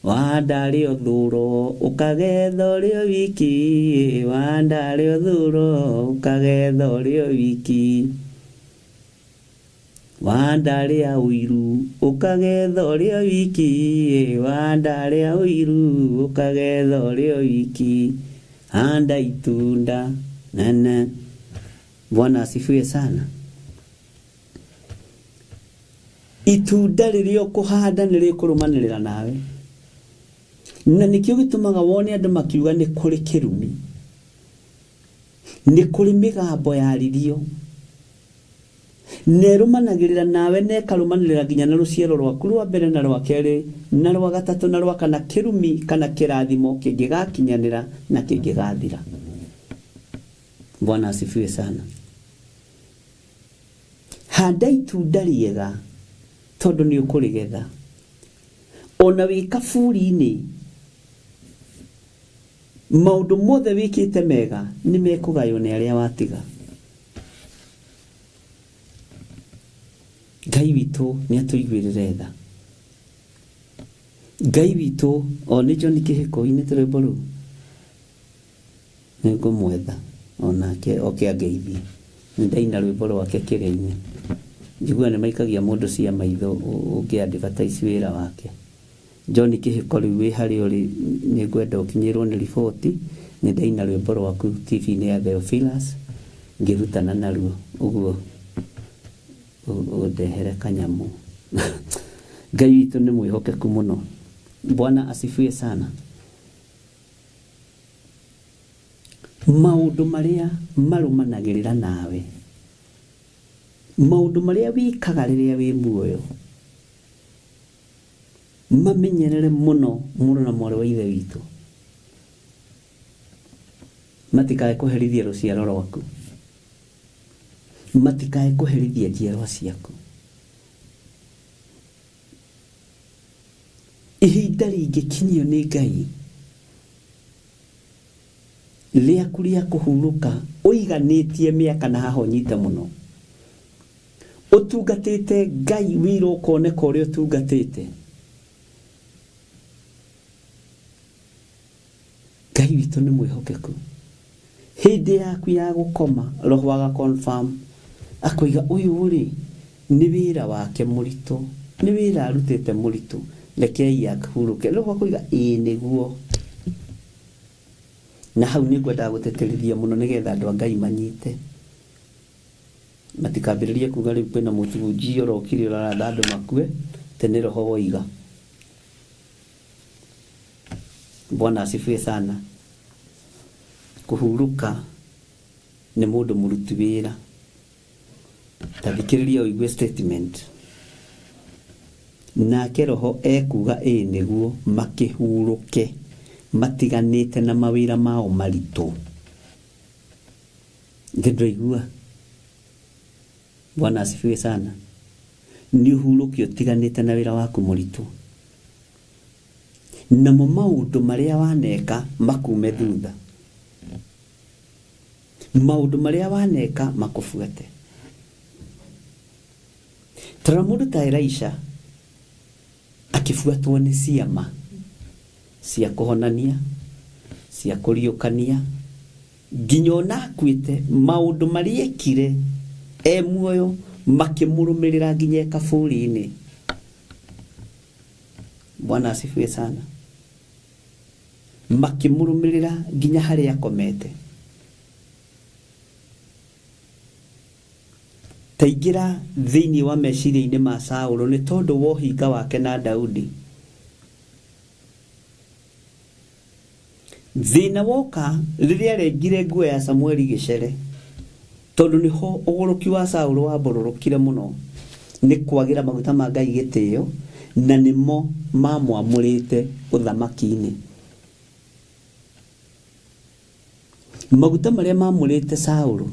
Wahanda rĩa ũthuro ũkagetha ũrĩ o wiki, wahanda rĩa ũthuro ũkagetha ũrĩ o wiki. Wahanda rĩa ũiru ũkagetha ũrĩ o wiki, wahanda rĩa ũiru ũkagetha ũrĩ o wiki. Handa itunda nene. Bwana asifiwe sana. Itunda rĩrĩa ũkũhanda nĩ rĩkũrũmanĩrĩra nawe. Na nĩkĩo gĩtũmaga wone andũ makiuga nĩ kũrĩ kĩrumi, nĩ kũrĩ mĩgambo yaririo, na ĩrũmanagĩrĩra nawe na ĩkarũmanĩrĩra nginya na rũciaro rwaku rwa mbere na rwa kerĩ na rwa gatatũ na rwa kana, kĩrumi kana kĩrathimo kĩngĩgakinyanĩra na kĩngĩgathira. Bwana asifiwe sana. Handa itunda rĩega tondũ nĩ ũkũrĩgetha. Ona wĩ kaburi-inĩ, maũndũ mothe wĩkĩte mega nĩ mekũgaywo nĩ arĩa watiga. Ngai witũ nĩ atũiguĩrĩre tha. Ngai witũ, o nĩ John Kĩhĩko ũinĩte rwĩmbo rũu, nĩ ngũmwetha onake oke angeithie. Nĩ ndaina rwĩmbo rwake kĩrĩa-inĩ. Njiguaga nĩ maikagia mũndũ cia maitho ũngĩ advertise wĩra wake. John Kĩhĩko rĩu wĩ harĩa ũrĩ nĩ ngwenda ũkinyĩrwo nĩ riboti, nĩ ndaina rwĩmbo rwaku TV-inĩ ya Theophilus ngĩrutana naruo ũguo ũndehere kanyamũ. Ngai witũ nĩ mwĩhokeku mũno. Bwana asifiwe sana. Maũndũ marĩa marũmanagĩrĩra nawe, maũndũ marĩa wĩkaga rĩrĩa wĩ muoyo, mamenyerere mũno mũrũ na mwarĩ wa ithe witũ, matikae kũherithia rũciaro rwaku, matikae kũherithia njiarwa ciaku. Ihinda rĩngĩkinyio nĩ Ngai rĩaku rĩa kũhurũka ũiganĩtie mĩaka na haha ũnyite mũno, ũtungatĩte Ngai wĩra ũkoneka ũrĩa ũtungatĩte, Ngai witũ nĩ mwĩhokeku. Hĩndĩ yaku ya gũkoma roho aga confirm akoiga ũyũ rĩ nĩ wĩra wake mũritũ, nĩ wĩra arutĩte mũritũ, rekei ahurũke. Roho akoiga ĩĩ nĩguo. Na hau nĩ ngwendaga gũtĩtĩrithia mũno nĩgetha andũ a Ngai manyite, matikambĩrĩrie kuga rĩu kwĩna mũhunjia ũrokire ũraratha andũ makue, atĩ nĩ roho woiga. Bwana asifiwe sana. Kũhurũka nĩ mũndũ mũruti wĩra. Ta thikĩrĩria ũigue statement. Nake roho ekuga ĩĩ nĩguo makĩhurũke matiganĩte na mawĩra mao maritũ. Nĩ ndũraigua? Bwana asifiwe sana. Nĩ ũhurũke ũtiganĩte na wĩra waku mũritũ. Namo maũndũ marĩa waneka makume thutha. Maũndũ marĩa waneka makũbuate. Tarora mũndũ ta Elisha akĩbuatwo nĩ ciama cia kũhonania, cia kũriũkania, nginya ona akuĩte maũndũ marĩa ekire e muoyo makĩmũrũmĩrĩra nginya e kaburi-inĩ. Bwana asifiwe sana. Makĩmũrũmĩrĩra nginya harĩa akomete. Taingĩra thĩinĩ wa meciria-inĩ ma Saũlũ nĩ tondũ wa ũhinga wake na Daudi. Thĩna woka rĩrĩa arengire nguo ya Samueli gĩcere, tondũ nĩho ũgũrũki wa Saũlũ wambũrũrũkire mũno nĩ kwagĩra maguta ma Ngai gĩtĩo, na nĩmo mamwamũrĩte ũthamaki-inĩ. Maguta marĩa mamũrĩte Saũlũ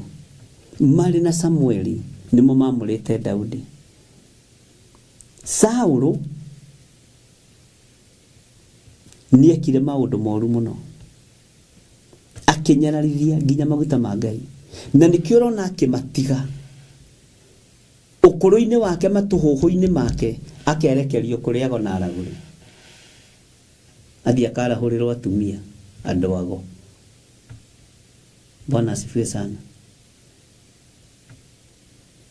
marĩ na Samueli nĩmo mamũrĩte Daudi. Saũlũ nĩ ekire maũndũ moru mũno, akĩnyararithia nginya maguta ma Ngai, na nĩkĩo ũrona akĩmatiga ũkũrũ-inĩ wake, matũhũhũ-inĩ make, akerekerio kũrĩ ago na aragũri, athiĩ akarahũrĩrwo atumia andũ ago. Bwana asifiwe sana.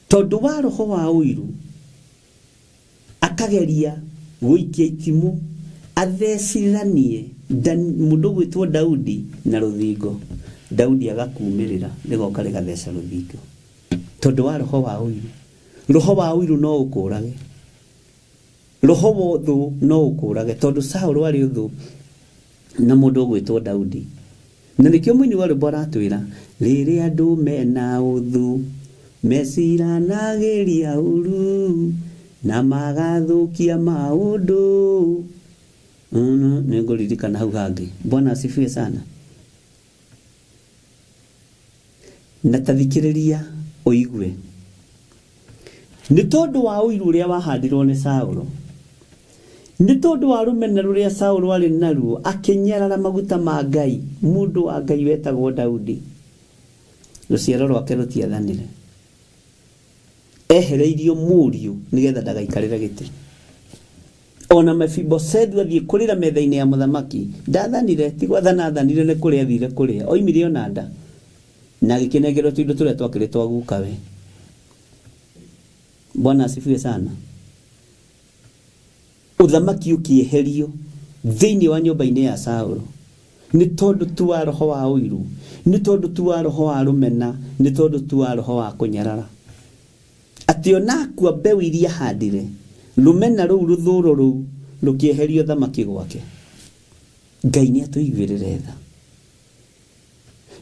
Tondũ wa roho wa ũiru akageria gũikia itimũ athecithanie mũndũ ũgwĩtwo Daudi na rũthingo. Daudi agakumĩrĩra rĩgoka rĩgatheca rũthingo tondũ wa roho wa ũiru. Roho wa ũiru no ũkũrage, roho wa ũthũ no ũkũrage, tondũ Saũlũ arĩ ũthũ. Na mũndũ ũgwĩtwo Daudi. Na nĩkĩo mũini wa rwĩmbo aratwĩra, rĩrĩa andũ mena ũthũ, meciranagĩria ũru, na magathũkia maũndũ. Nĩ ngũririkana hau hangĩ. Bwana asifiwe sana. Na ta thikĩrĩria ũigue. Nĩ tondũ wa ũiru ũrĩa wahandirwo nĩ Saũlũ, nĩ tondũ wa rũmena rũrĩa Saũlũ aarĩ naruo, akĩnyarara maguta ma Ngai, mũndũ wa Ngai wetagwo Daudi. Rũciaro rwake rũtiathanire. Ehereirio mũriũ nĩgetha ndagaikarĩre gĩtĩ. Ona Mefibosethu athiĩ kũrĩra metha-inĩ ya mũthamaki, ndathanire, ti gwathana athanire nĩ kũrĩa athire kũrĩa, oimire ona nda, na agĩkĩnengerwo tũindo tũrĩa twakĩrĩ twa gukawe. Bwana asifiwe sana. Ũthamaki ũkĩeherio thĩinĩ wa nyũmba-inĩ ya Saũlũ nĩ tondũ tu wa roho wa ũiru, nĩ tondũ tu wa roho wa rũmena, nĩ tondũ tu wa roho wa kũnyarara. Atĩ ona akua mbeũ iria ahandire, rũmena rũu rũthũro rũu rũkĩeheria ũthamaki gwake. Ngai nĩ atũiguĩrĩre tha.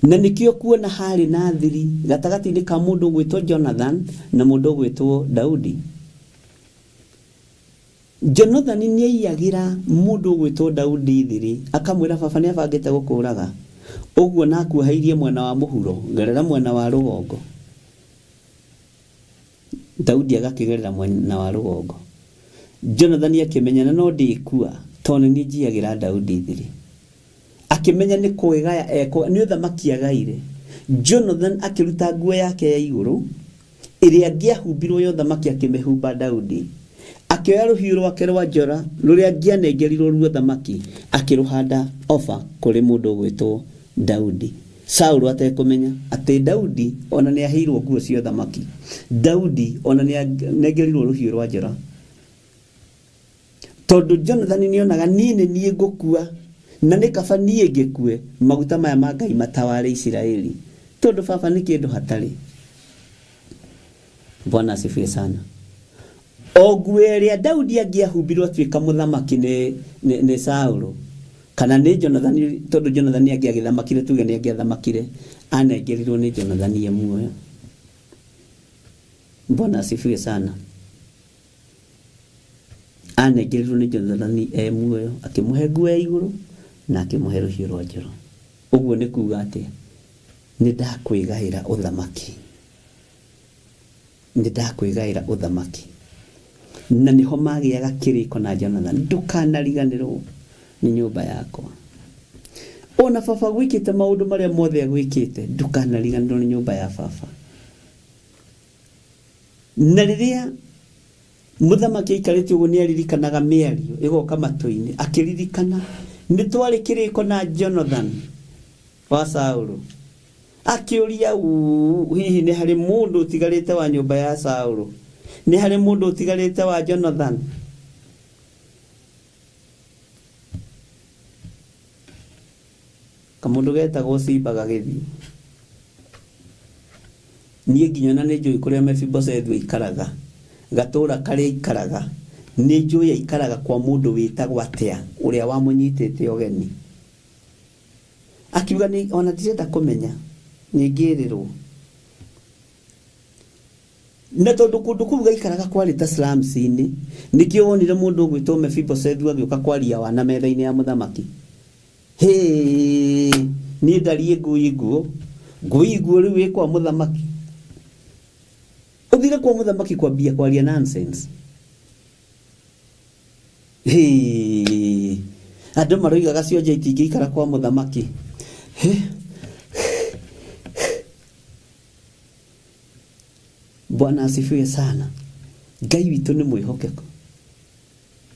Na nĩkĩo kuona harĩ na thiri gatagatĩ-inĩ ka mũndũ ũgwĩtwo Jonathan na mũndũ ũgwĩtwo Daudi. Jonathani nĩ aiyagĩra mũndũ ũgwĩtwo Daudi thiri, akamwĩra baba nĩ abangĩte gũkũraga. Ũguo na akuoheirie mwena wa mũhuro, gerera mwena wa rũgongo. Daudi agakĩgerera mwena wa rũgongo. Jonathani akĩmenya na no ndĩkua tondũ nĩ niĩ njiyagĩra Daudi thiri. Akĩmenya nĩ kwĩgaya ekũ, nĩ ũthamaki agaire. Jonathan akĩruta nguo yake ya igũrũ ĩrĩa angĩahumbirwo ya ũthamaki akĩmĩhumba Daudi. Akĩoya rũhiũ rwake rwa njora rũrĩa angĩanengerirwo ruo ũthamaki akĩrũhanda oba kũrĩ mũndũ ũgwĩtwo Daudi. Saulu atekũmenya atĩ Daudi ona nĩ aheirwo nguo cia ũthamaki. Daudi ona nĩ anengerirwo rũhiũ rwa njora. Tondũ Jonathani nĩ onaga niĩ nĩ niĩ ngũkua, na nĩ kaba niĩ ngĩkue, maguta maya ma Ngai mataware Isiraeli, tondũ baba nĩ kĩndũ hatarĩ. Bwana asifiwe sana. O nguo ĩrĩa Daudi angĩahumbirwo atuĩka mũthamaki nĩ, nĩ, nĩ Saũlũ, kana nĩ Jonathani, tondũ Jonathani angĩagĩthamakire, tuge nĩ angĩathamakire, anengerirwo nĩ Jonathani e muoyo. Bwana asifiwe sana. Anengerirwo nĩ Jonathani e muoyo, akĩmũhe nguo ya igũrũ na akĩmũhe rũhiũ rwa njora. Ũguo nĩ kuuga atĩa? Nĩ ndakwĩgaĩra ũthamaki. Nĩ ndakwĩgaĩra ũthamaki. Na nĩho magĩaga kĩrĩko na Jonathani, ndũkanariganĩrwo nĩ nyũmba yakwa. Ona baba gwĩkĩte maũndũ marĩa mothe agwĩkĩte, ndũkanariganĩrwo nĩ nyũmba ya baba. Na rĩrĩa mũthamaki aikarĩte ũguo nĩ aririkanaga mĩario ĩgoka matũ-inĩ, akĩririkana nĩ twarĩ kĩrĩko na Jonathan wa Saũlũ. Akĩũria uu, hihi nĩ harĩ mũndũ ũtigarĩte wa nyũmba ya Saũlũ? Nĩ harĩ mũndũ ũtigarĩte wa Jonathan? Kamũndũ getagwo Simba gagĩthiĩ. Niĩ nginya ona nĩ njũĩ kũrĩa Mefiboshethu aikaraga, gatũũra karĩa aikaraga, nĩ njũĩ aikaraga kwa mũndũ wĩtagwo atĩa, ũrĩa wamũnyitĩte ũgeni. Akiuga nĩ ona ndirenda kũmenya, nĩ ngĩrĩrwo. Na tondũ kũndũ kũu gaikaraga kwarĩ ta slums-inĩ, nĩkĩo wonire mũndũ ũgwĩtwo Mefiboshethu agĩũka kwaria wana metha-inĩ ya mũthamaki. Hĩ, niĩ ndariĩ ngui nguũ, ngui nguũ rĩu ĩ kwa mũthamaki. Ũthire kwa mũthamaki kwambia kwaria nonsense. Hĩ, andũ maroigaga cionje itingĩikara kwa mũthamaki. Hĩ. Bwana asifiwe sana. Ngai witũ nĩ mwĩhokeku.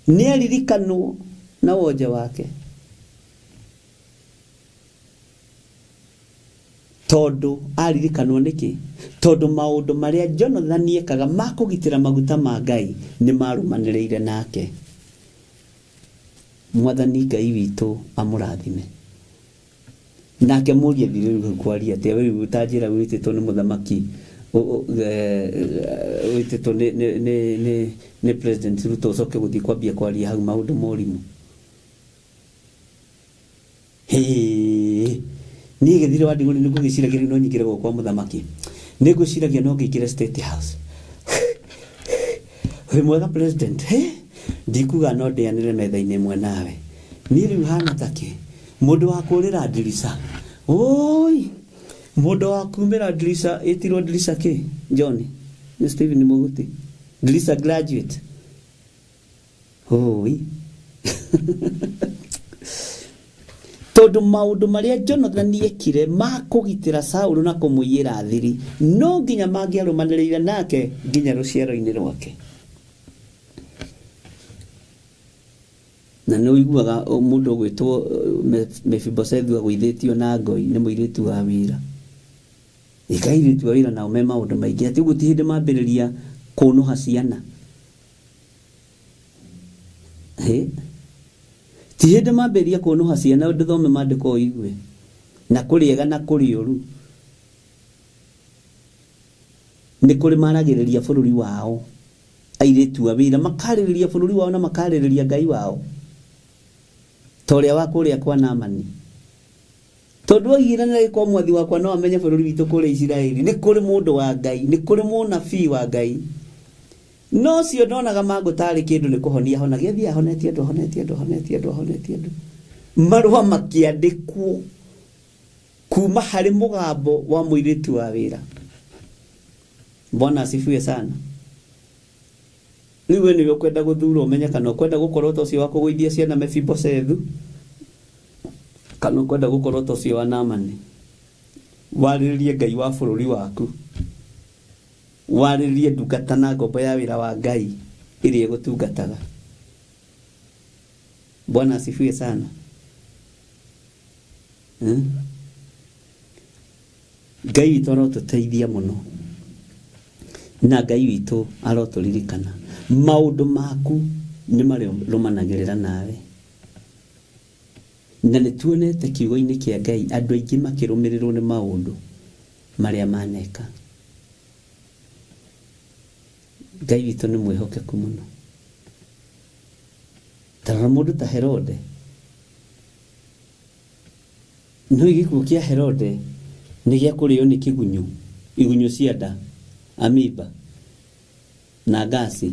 Nĩ aririkanwo na wonje wake. Tondũ aririkanwo nĩkĩ? Tondũ maũndũ marĩa Jonathani ekaga ma kũgitĩra maguta ma Ngai nĩ marũmanĩrĩire nake. Mwathani Ngai witũ amũrathime. Nake mũriũ athire rĩu hau kwaria atĩa we rĩu ta njĩra wĩtĩtwo nĩ mũthamaki wĩtĩtwo nĩ nĩ nĩ nĩ nĩ President Ruto ũcoke gũthiĩ kwambia kwaria hau maũndũ morimũ. Hĩĩ, niĩ gĩthire wa ndigũrĩ nĩ ngũgĩciragia rĩu no nyingĩre gũkũ kwa mũthamaki, nĩ ngwĩciragia no ngĩingĩre State House. Wĩ mwega president? Hĩ, ndikuga no ndĩanĩre metha-inĩ ĩmwe nawe. Niĩ rĩu hana takĩ mũndũ wa kũrĩra ndirica. Ũi, mũndũ wa kumĩra ndirica, ĩtirwo ndirica kĩ? John, nĩ Stephen Mũguti. Ndirica graduate. Ũi. Tondũ maũndũ marĩa Jonathani ekire ma kũgitĩra Saulu na kũmũiyĩra thiri no nginya mangĩarũmanĩrĩire nake nginya rũciaro-inĩ rwake. Na nĩ ũiguaga mũndũ ũgwĩtwo Mefiboshethu agũithĩtio na ngoi nĩ mũirĩtu wa wĩra. Ĩka airĩtu a wĩra nao me maũndũ maingĩ atĩ ũguo ti hĩndĩ mambĩrĩria kũnũha ciana. Hĩ? Ti hĩndĩ mambĩrĩria kũnũha ciana ndũthome maandĩko ũigue. Na kũrĩ ega na kũrĩ ũru. Nĩ kũrĩ maragĩrĩria bũrũri wao. Airĩtu a wĩra makarĩrĩria bũrũri wao na makarĩrĩria Ngai wao. Ta ũrĩa wa kũrĩa kwa Naamani. Tondũ oigire na gĩko mwathi wakwa no amenye bũrũri witũ kũrĩa Isiraeli nĩ kũrĩ mũndũ wa Ngai, nĩ kũrĩ mũnabii wa Ngai. No ũcio ndonaga mangũ tarĩ kĩndũ nĩ kũhonia ahonagia, athiĩ ahonetie andũ, ahonetie andũ, ahonetie andũ, ahonetie andũ. Marũa makĩandĩkwo kuma harĩ mũgambo wa mũirĩtu wa wĩra. Bwana asifiwe sana. Rĩu we nĩwe ũkwenda gũthura ũmenye kana ũkwenda gũkorwo ta ũcio wa kũgũithia ciana Mefiboshethu kana ũkwenda gũkorwo ta ũcio wa Naamani. Warĩrĩrie Ngai wa bũrũri waku, warĩrĩrie ndungata na ngombo ya wĩra wa Ngai ĩrĩa ĩgũtungataga. Bwana asifiwe sana. Hmm? Ngai witũ arotũteithia mũno na Ngai witũ arotũririkana. Maũndũ maku nĩ marĩrũmanagĩrĩra nawe. Na nĩ tuonete kiugo-inĩ kĩa Ngai andũ aingĩ makĩrũmĩrĩrwo nĩ maũndũ marĩa maneka. Ngai witũ nĩ mwĩhokeku mũno. Ta rora mũndũ ta Herode. No gĩkuũ kĩa Herode nĩ gĩa kũrĩo nĩ kĩgunyũ, igunyũ cia nda, amoeba, na ngasi.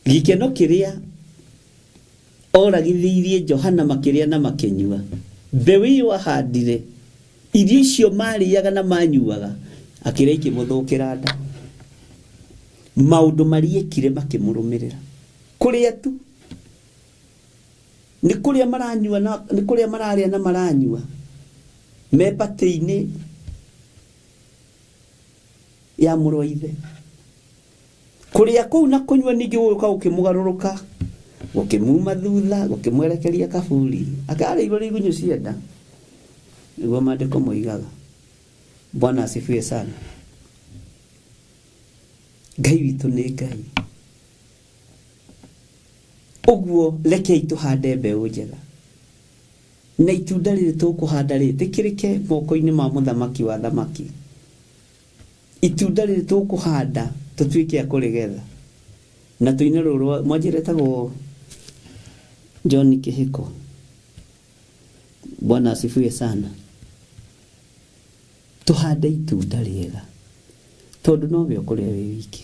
Gĩkeno kĩrĩa oragithĩirie Johana makĩrĩa na makĩnyua, mbeũ ĩyo ahandire, irio icio marĩaga na manyuaga, akĩrĩa ikĩmũthũkĩra nda. Maũndũ marĩa ekire makĩmũrũmĩrĩra. Kũrĩa tu nĩ kũrĩa maranyua na nĩ kũrĩa mararĩa na maranyua me batĩ-inĩ ya mũrũ wa ithe. Kũrĩa kũu na kũnyua ningĩ gũgĩũka gũkĩmũgarũrũka, gũkĩmuma thutha, gũkĩmwerekeria kaburi. Akarĩirwo nĩ igunyũ cia nda, nĩguo maandĩko moigaga. Bwana asifiwe sana. Ngai witũ nĩ Ngai. Ũguo rekei tũhande mbeũ njega. Na itunda rĩrĩ tũkũhanda rĩtĩkĩrĩke moko-inĩ ma mũthamaki wa thamaki. Itunda rĩrĩ tũkũhanda tũtuĩke a kũrĩgetha. Na tũine rũrũ rwa mwanjĩra etagwo John Kĩhĩko. Bwana asifiwe sana. Tũhande itunda rĩega tondũ nowe ũkũrĩa wĩ wiki.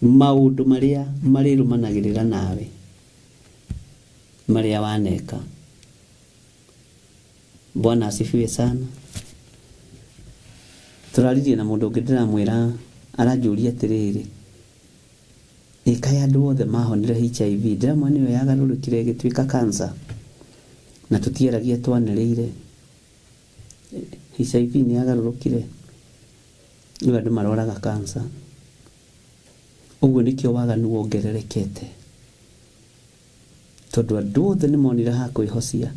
Maũndũ marĩa marĩrũmanagĩrĩra nawe marĩa waneka. Bwana asifiwe sana. Tũraririe na mũndũ ũngĩ ndĩramwĩra aranjũria atĩrĩrĩ, ĩ kaĩ andũ othe mahonire HIV? Ndĩramwĩra nĩyo yagarũrũkire ĩgĩtuĩka cancer na tũtiaragia twanĩrĩire. HIV nĩ yagarũrũkire rĩu andũ marwaraga cancer. Ũguo nĩkĩo waganu wongererekete tondũ andũ othe nĩ monire ha kwĩhocia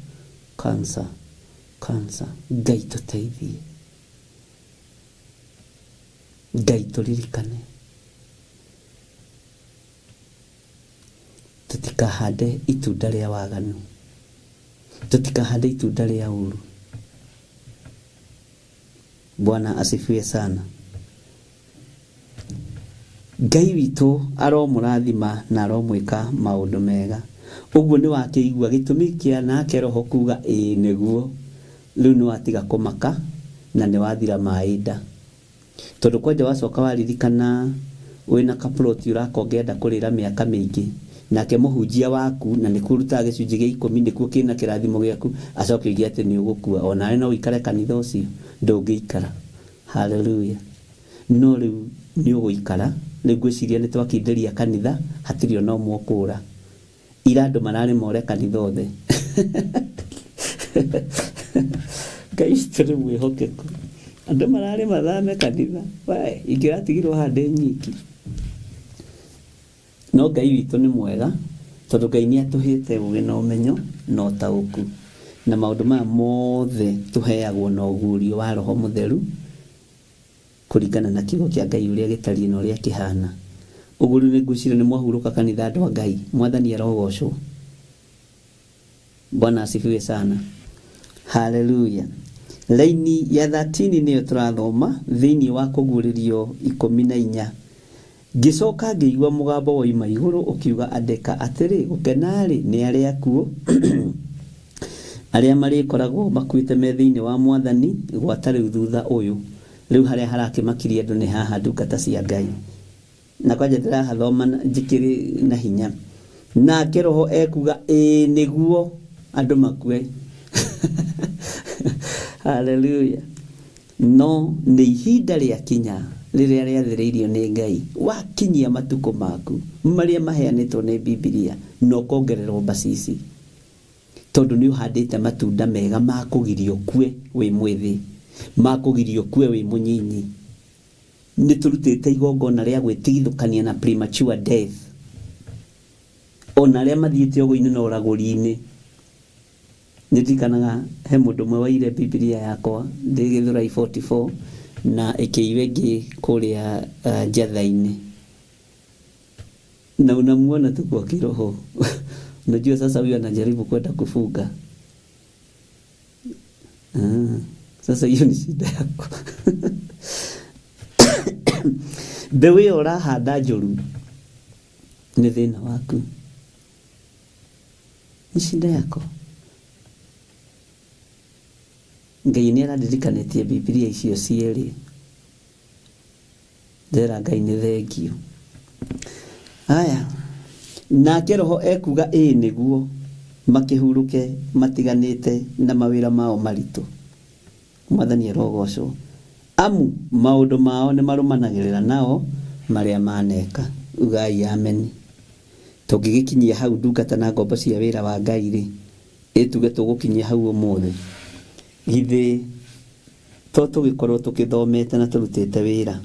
cancer, cancer. Ngai tũteithie, Ngai tũririkane tũtikahande itunda rĩa waganu, tũtikahande itunda rĩa ũru. Bwana asifiwe sana. Ngai witũ aromũrathima na aromwĩka maũndũ mega. Ũguo nĩ wakĩigua gĩtũmi kĩa nake roho kuga ĩĩ nĩguo. Rĩu nĩ watiga kũmaka na nĩ wathira maĩ nda. Tondũ kwanja wacoka waririkana wĩna kaploti ũraka ũngĩenda kũrĩra mĩaka mĩingĩ, nake mũhunjia waku na nĩkuo ũrutaga gĩcunjĩ gĩa ikũmi nĩkuo kĩna kĩrathimo gĩaku, acoke oige atĩ nĩ ũgũkua. Onawe no ũikare kanitha ũcio? Ndũngĩikara. Hallelujah. No rĩu nĩ ũgũikara. Rĩu ngwĩciria nĩ twakindĩria kanitha, hatirĩ ona ũmwe ũkũra. Ira andũ mararĩ more kanitha othe. Ngai witũ nĩ mwĩhokeku. Andũ mararĩ mathame kanitha. We, ingĩratigirwo haha ndĩ nyiki. No Ngai witũ nĩ mwega, tondũ Ngai nĩ atũhĩte ũgĩ na ũmenyo na ũtaũku. Na maũndũ maya mothe tũheagwo na ũguũrio wa Roho Mũtheru, kũringana na kiugo kĩa Ngai ũrĩa gĩtariĩ na ũrĩa kĩhana. Ũguo rĩu nĩ ngwĩciria nĩ mwahurũka kanitha andũ a Ngai. Mwathani arogocwo. Bwana asifiwe sana. Haleluya. Laini ya 13 nĩyo tũrathoma thĩinĩ wa kũguũrĩrio 14. Ngĩcoka ngĩigua mũgambo woima igũrũ ũkiuga, andĩka atĩrĩ, gũkena-rĩ nĩ arĩa akuũ arĩa marĩkoragwo makuĩte me thĩinĩ wa Mwathani gwata rĩu thutha ũyũ. Rĩu harĩa harakĩmakirie andũ nĩ haha, ndungata cia Ngai. Na kwanja ndĩrahathoma njikĩrĩ na hinya. Nake roho ekuga ĩĩ nĩguo andũ makue. Haleluya. No nĩ ihinda rĩakinya rĩrĩa rĩathĩrĩirio nĩ Ngai, wakinyia matukũ maku marĩa maheanĩtwo nĩ Bibilia na ũkongererwo mbacici, tondũ nĩ ũhandĩte matunda mega ma kũgiria ũkue wĩ mwĩthĩ, ma kũgiria ũkue wĩ mũnyinyi. Nĩ tũrutĩte igongona rĩa gwĩtigithũkania na premature death. Ona arĩa mathiĩte ũgo-inĩ na ũragũri-inĩ. Nĩ ndirikanaga he mũndũ ũmwe waire Bibilia yakwa ndĩ Gĩthũrai 44 na ĩkĩiywo ĩngĩ kũrĩa Njatha-inĩ. Na unamuona tu kwa kiroho. Unajua sasa huyu anajaribu kwenda kufunga. Sasa hiyo ni shida yako. Mbeũ ĩyo ũrahanda njũru nĩ thĩna waku. Ni shida yako. Ngai nĩ arandirikanĩtie Bibilia icio cierĩ. Ndĩrera Ngai nĩ thengio. Aya, nake roho ekuga ĩĩ nĩguo makĩhurũke matiganĩte na mawĩra mao maritũ. Mwathani arogocwo. Amu maũndũ mao nĩ marũmanagĩrĩra nao marĩa maneka. Ugai ameni. Tũngĩgĩkinyia hau ndungata na ngombo cia wĩra wa Ngai rĩ, ĩ tuge tũgũkinyia hau ũmũthĩ. Githĩ to tũgĩkorwo tũkĩthomete na tũrutĩte wĩra.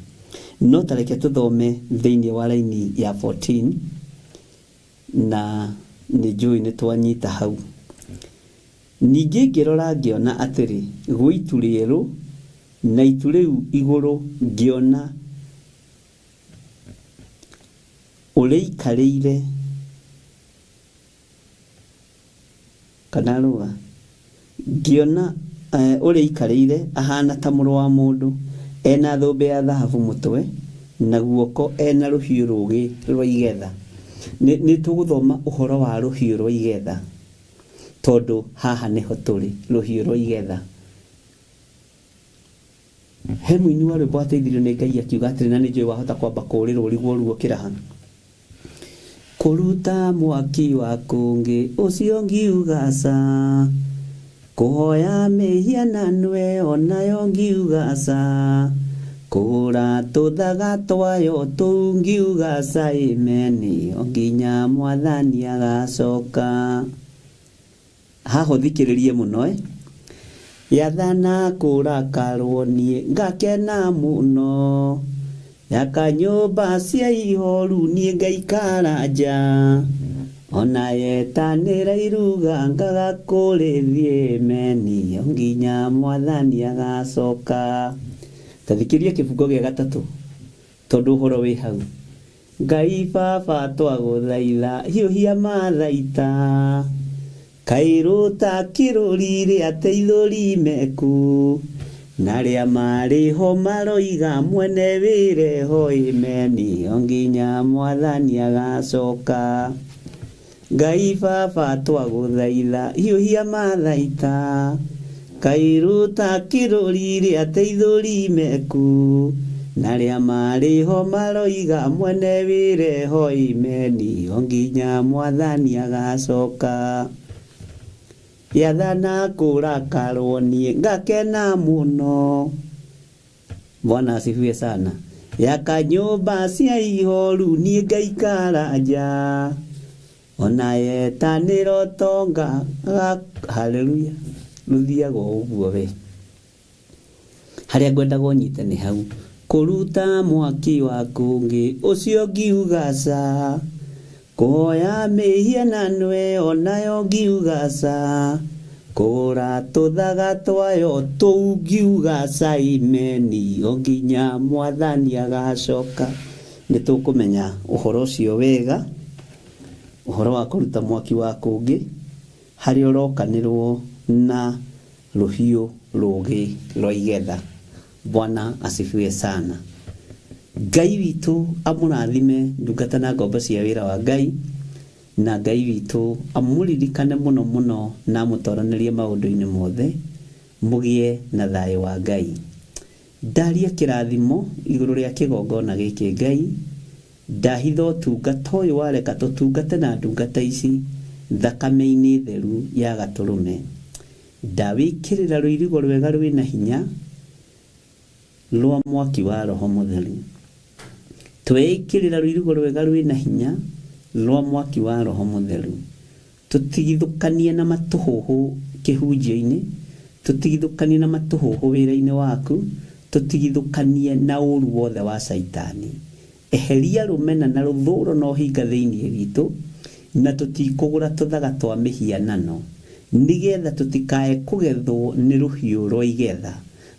No ta reke tũthome thĩinĩ wa raini ya 14 na nĩ njũĩ nĩ twanyita hau. Ningĩ ngĩrora ngĩona atĩrĩ, gwĩ itu rĩerũ, na itu rĩu igũrũ ngĩona ũrĩikarĩire kana rũa ngĩona ũrĩikarĩire ahana ta mũrũ wa mũndũ, ena thũmbĩ ya thahabu mũtwe na guoko ena rũhiũ rũũgĩ rwa igetha. Nĩ tũgũthoma ũhoro wa rũhiũ rwa igetha tondũ haha nĩho tũrĩ, rũhiũ rwa igetha. He mũini wa rwĩmbo wateithirio nĩ Ngai akiuga atĩrĩ, na nĩ njũĩ wahota kwamba kũũrĩrwo ũrigwo ruo kĩraha. Kũruta mwaki wa kũngĩ ũcio ngiuga ca, kũhoya mĩhianano ĩyo nayo ngiuga ca, kũgũra tũthaga twayo tũu ngiuga ca, amen, o nginya Mwathani agacoka. Haha ũthikĩrĩrie mũno Yathana kũrakarwo niĩ ngakena mũno, yaka nyũmba cia ihoru niĩ ngaikara nja, ona yetanĩra iruga ngaga kũrĩthiĩ amen, o nginya Mwathani agacoka. Ta thikĩrĩria kĩbungo gĩa gatatũ tondũ ũhoro wĩ hau. Ngai baba twagũthaitha hiũhia mathaita, kairũ ta kĩrũri rĩa teithũri meku, Na arĩa marĩ ho maroiga mwene wĩre ho imeni o nginya mwathani agacoka. Ngai baba twagũthaitha hiũhia mathaita kairuta kĩrũri rĩa teithũri meku. Na arĩa marĩ ho maroiga mwene wĩre ho imeni o nginya mwathani agacoka. Yathana kũrakarwo niĩ ngakena mũno. Bwana asifiwe sana. Yaka nyũmba cia ihoru niĩ ngaikara nja. Ona yetanĩra ũtonga haleluya. Rũthiaga o ũguo we. Harĩa ngwendaga ũnyite nĩ hau. Kũruta mwaki wa kũngĩ ũcio ngiuga ca. Kũhoya mĩhianano ĩyo nayo ngiuga ca. Kũgũra tũthaga twayo tũu ngiuga ca imeni o nginya mwathani agacoka. Nĩ tũkũmenya ũhoro ũcio wega, ũhoro wa kũruta mwaki wa kũngĩ harĩa ũrokanĩrwo na rũhiũ rũgĩ rwa igetha. Bwana asifiwe sana. Ngai witũ amũrathime ndungata na ngombo cia wĩra wa Ngai, na Ngai witũ amũririkane mũno mũno na amũtoranĩrie maũndũ-inĩ mothe, mũgĩe na thayũ wa Ngai. Ndaria kĩrathimo igũrũ rĩa kĩgongona gĩkĩ Ngai, ndahitha ũtungata ũyũ wareka tũtungate na ndungata ici thakame-inĩ theru ya gatũrũme. Ndawĩkĩrĩra rũirigo rwega rwĩna hinya rwa mwaki wa Roho Mũtheru. Tweĩkĩrĩra rũirigo rwega rwĩna hinya rwa mwaki wa Roho Mũtheru. Tũtigithũkanie na matũhũhũ kĩhunjio-inĩ, tũtigithũkanie na matũhũhũ wĩra-inĩ waku, tũtigithũkanie na ũru wothe wa caitani. Eheria rũmena na rũthũro na ũhinga thĩinĩ witũ, na tũtikũgũra tũthaga twa mĩhianano, nĩgetha tũtikae kũgethwo nĩ rũhiũ rwa igetha.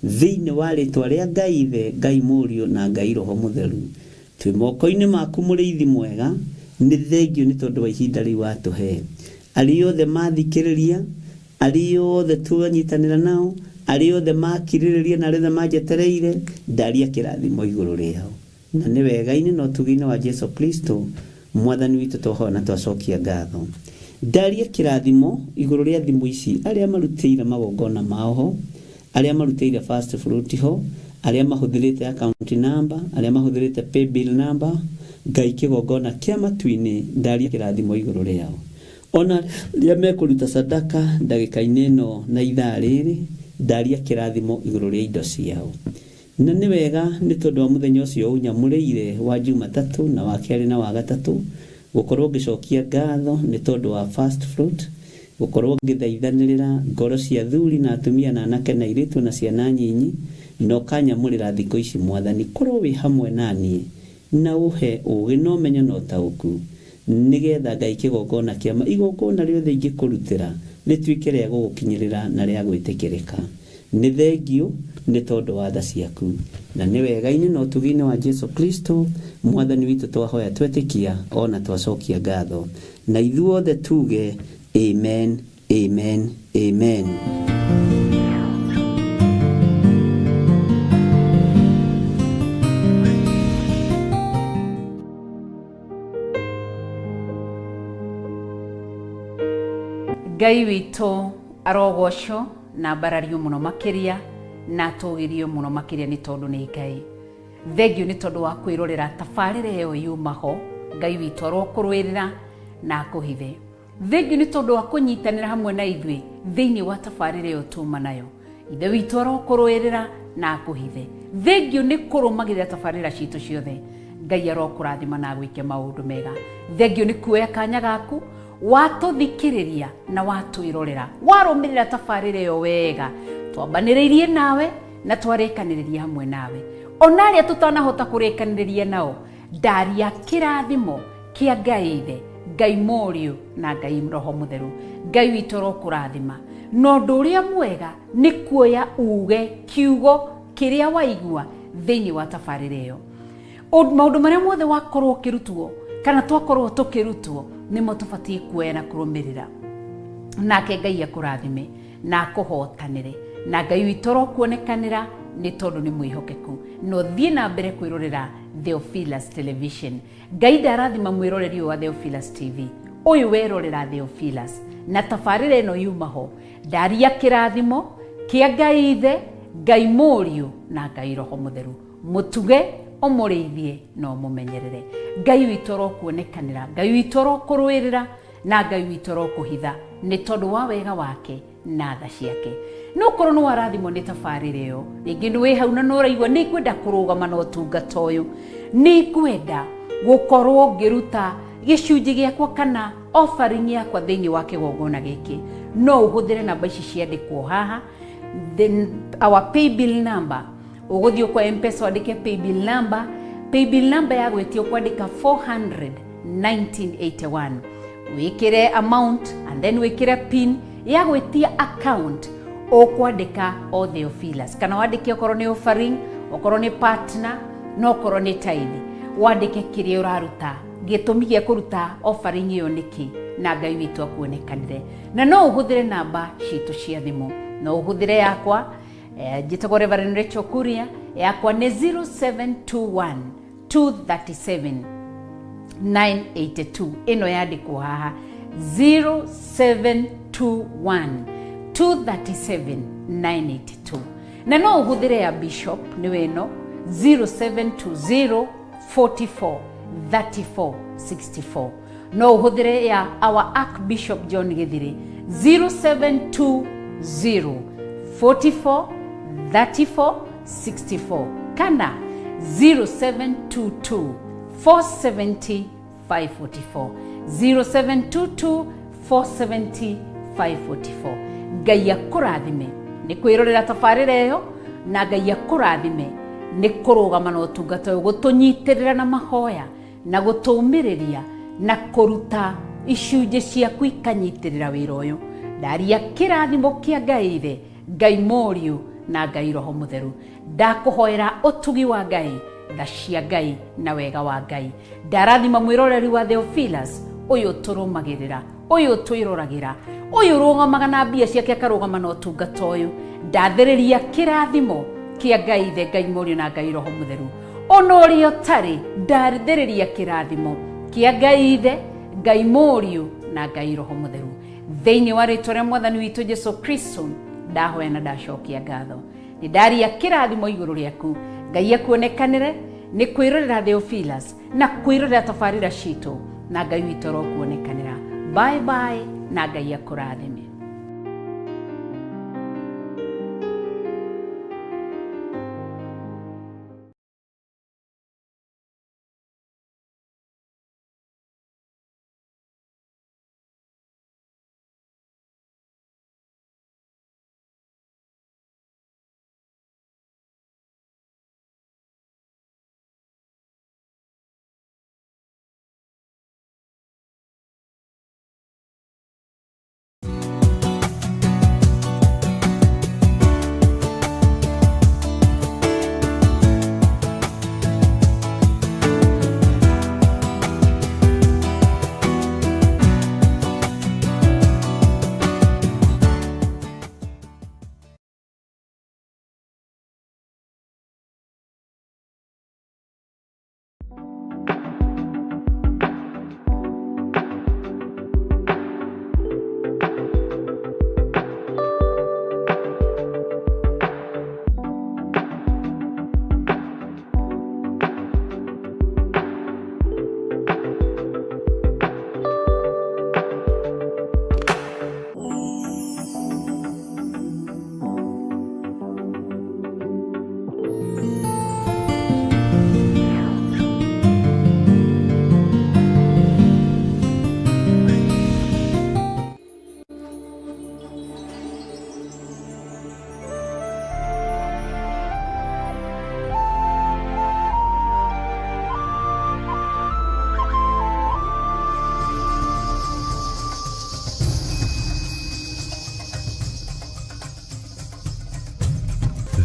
Thĩinĩ wa rĩtwa rĩa Ngai Ithe, Ngai Mũriũ na Ngai Roho Mũtheru. Twĩ moko-inĩ maku mũrĩithi mwega, nĩ thengio nĩ tondũ wa ihinda rĩu watũhe. Arĩa othe mathikĩrĩria, arĩa othe twanyitanĩra nao, arĩa othe makirĩrĩria na arĩa othe manjetereire, ndaria kĩrathimo igũrũ rĩao. Na nĩ wega-inĩ na ũtugi-inĩ wa Jesu Kristo mwathani witũ twahoya na twacokia ngatho. Ndaria kĩrathimo igũrũ rĩa thimũ ici, arĩa marutĩire magongona mao ho, arĩa marutĩire first fruit ho, arĩa mahũthĩrĩte account number, arĩa mahũthĩrĩte paybill number, Ngai kĩgongona kĩa matu-inĩ ndaria kĩrathimo igũrũ rĩao. Ona rĩrĩa mekũruta sadaka ndagĩka-inĩ ĩno na ithaa rĩrĩ, ndaria kĩrathimo igũrũ rĩa indo ciao. Na nĩ wega nĩ tondũ wa mũthenya ũcio ũnyamũrĩire wa Jumatatũ na wa kerĩ na wa gatatũ, gũkorwo ngĩcokia ngatho nĩ tondũ wa first fruit, gũkorwo ngĩthaithanĩrĩra ngoro cia athuri na atumia na anake na airĩtu na ciana nyinyi, na ũkanyamũrĩra thikũ ici mwathani, korwo wĩ hamwe na niĩ, na ũhe ũgĩ na ũmenyo na ũtaũku, nĩgetha Ngai kĩgongona kĩa ma igongona rĩothe ingĩkũrutĩra rĩtuĩke rĩa gũgũkinyĩrĩra na rĩa gwĩtĩkĩrĩka. Nĩ thengio nĩ tondũ wa tha ciaku, na nĩ wega-inĩ na ũtugi-inĩ wa Jesu Kristo mwathani witũ twahoya twetĩkia ona twacokia ngatho. Na ithuothe tuge amen, amen, amen. Ngai witũ arogocwo na mbarario mũno makĩria na atũgĩrio mũno makĩria nĩ tondũ nĩ Ngai. Thengio nĩ tondũ wa kwĩrorera tabarĩra ĩyo yuma ho. Ngai witũ arokũrũĩrĩra na akũhithe. Thengio nĩ tondũ wa kũnyitanĩra hamwe na ithuĩ thĩinĩ wa tabarĩra ĩyo tuma nayo. Ithe witũ arokũrũĩrĩra na akũhithe. Thengio nĩ kũrũmagĩrĩra tabarĩra citũ ciothe. Ngai arokũrathima na agwĩke maũndũ mega. Thengio nĩ kuoya kanya gaku watũthikĩrĩria na watwĩrorera, warũmĩrĩra tabarĩra ĩyo wega. Twambanĩrĩirie nawe na twarĩkanĩrĩria hamwe nawe. Ona arĩa tũtanahota kũrĩkanĩrĩria nao, ndaria kĩrathimo kĩa Ngai Ithe, Ngai Mũriũ na Ngai Roho Mũtheru. Ngai witũ arokũrathima. Na ũndũ ũrĩa mwega nĩ kuoya uge kiugo kĩrĩa waigua thĩinĩ wa tabarĩra ĩyo. Maũndũ marĩa mothe wakorwo ũkĩrutwo kana twakorwo tũkĩrutwo nĩmo tũbatiĩ kuoya na kũrũmĩrĩra. Nake Ngai akũrathime na akũhotanĩre. Na Ngai witũ arokuonekanĩra nĩ tondũ nĩ mwĩhokeku. Na ũthiĩ na mbere kwĩrorera Theophilus Television. Ngai ndarathima mwĩroreri ũyũ wa Theophilus TV. Ũyũ werorera Theophilus na tabarĩra ĩno yuma ho, ndaria kĩrathimo kĩa Ngai Ithe, Ngai Mũriũ na Ngai Roho Mũtheru. Mũtuge, ũmũrĩithie na ũmũmenyerere. Ngai witũ arokuonekanĩra, Ngai witũ arokũrũĩrĩra na Ngai witũ arokũhitha nĩ tondũ wa wega wake na tha ciake. No korwo nĩ warathimwo nĩ tabarĩra ĩyo, rĩngĩ nĩ wĩ hau na nĩ ũraigua nĩ ngwenda kũrũgama na ũtungata ũyũ, nĩ ngwenda gũkorwo ngĩruta gĩcunjĩ gĩakwa kana offering yakwa thĩinĩ wa kĩgongona gĩkĩ, no ũhũthĩre namba ici ciandĩkwo haha. Then our paybill number, ũgũthiĩ kwa M-Pesa wandĩke paybill number, paybill number ya gwĩtia ũkwandĩka 400 1981, wĩkĩre amount and then wĩkĩre pin ya gwĩtia account, ũkwandĩka o Theophilus kana wandĩke okorwo nĩ offering, okorwo nĩ partner, no okorwo nĩ tithe, wandĩke kĩrĩa ũraruta, gĩtũmi gĩa kũruta offering ĩyo nĩkĩ, na Ngai witũ akuonekanĩre. Na no ũhũthĩre namba citũ cia thimũ, no ũhũthĩre yakwa, njĩtagwo Reverend Rachel Kuria, yakwa nĩ 0721 237 982, ĩno yandĩkwo haha, 0721 237 982. Na no ũhũthĩre ya Bishop, nĩwe ĩno, 0720 44 34 64. No ũhũthĩre ya our Archbishop John Gĩthirĩ, 0720 44 34 64 kana 0722 470 544, 0722 470 544. Ngai akũrathime nĩ kwĩrorera tabarĩra ĩyo, na Ngai akũrathime nĩ kũrũgama na ũtungata ũyũ, gũtũnyitĩrĩra na mahoya na gũtũmĩrĩria na kũruta icunjĩ ciaku ikanyitĩrĩra wĩra ũyũ. Ndaria kĩrathimo kĩa Ngai Ithe, Ngai Mũriũ na Ngai Roho Mũtheru. Ndakũhoera ũtugi wa Ngai, tha cia Ngai na wega wa Ngai. Ndarathima mwĩroreri wa Theophilus ũyũ tũrũmagĩrĩra, ũyũ twĩroragĩra, ũyũ ũrũgamaga na mbia ciake akarũgama na ũtungata ũyũ. Ndathĩrĩria kĩrathimo kĩa Ngai Ithe, Ngai Mũriũ na Ngai Roho Mũtheru. Ona ũrĩa ũtarĩ, ndathĩrĩria kĩrathimo kĩa Ngai Ithe, Ngai Mũriũ na Ngai Roho Mũtheru thĩinĩ wa rĩtwa rĩa Mwathani witũ Jesu Kristo. Ndahoya na ndacokia ngatho, nĩ ndaria kĩrathimo igũrũ rĩaku. Ngai akuonekanĩre nĩ kwĩrorera Theophilus na kwĩrorera tabarĩra citũ, na Ngai witũ arokuonekanĩra. Bye bye, na Ngai akũrathime.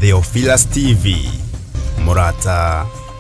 Theophilus TV, mũrata.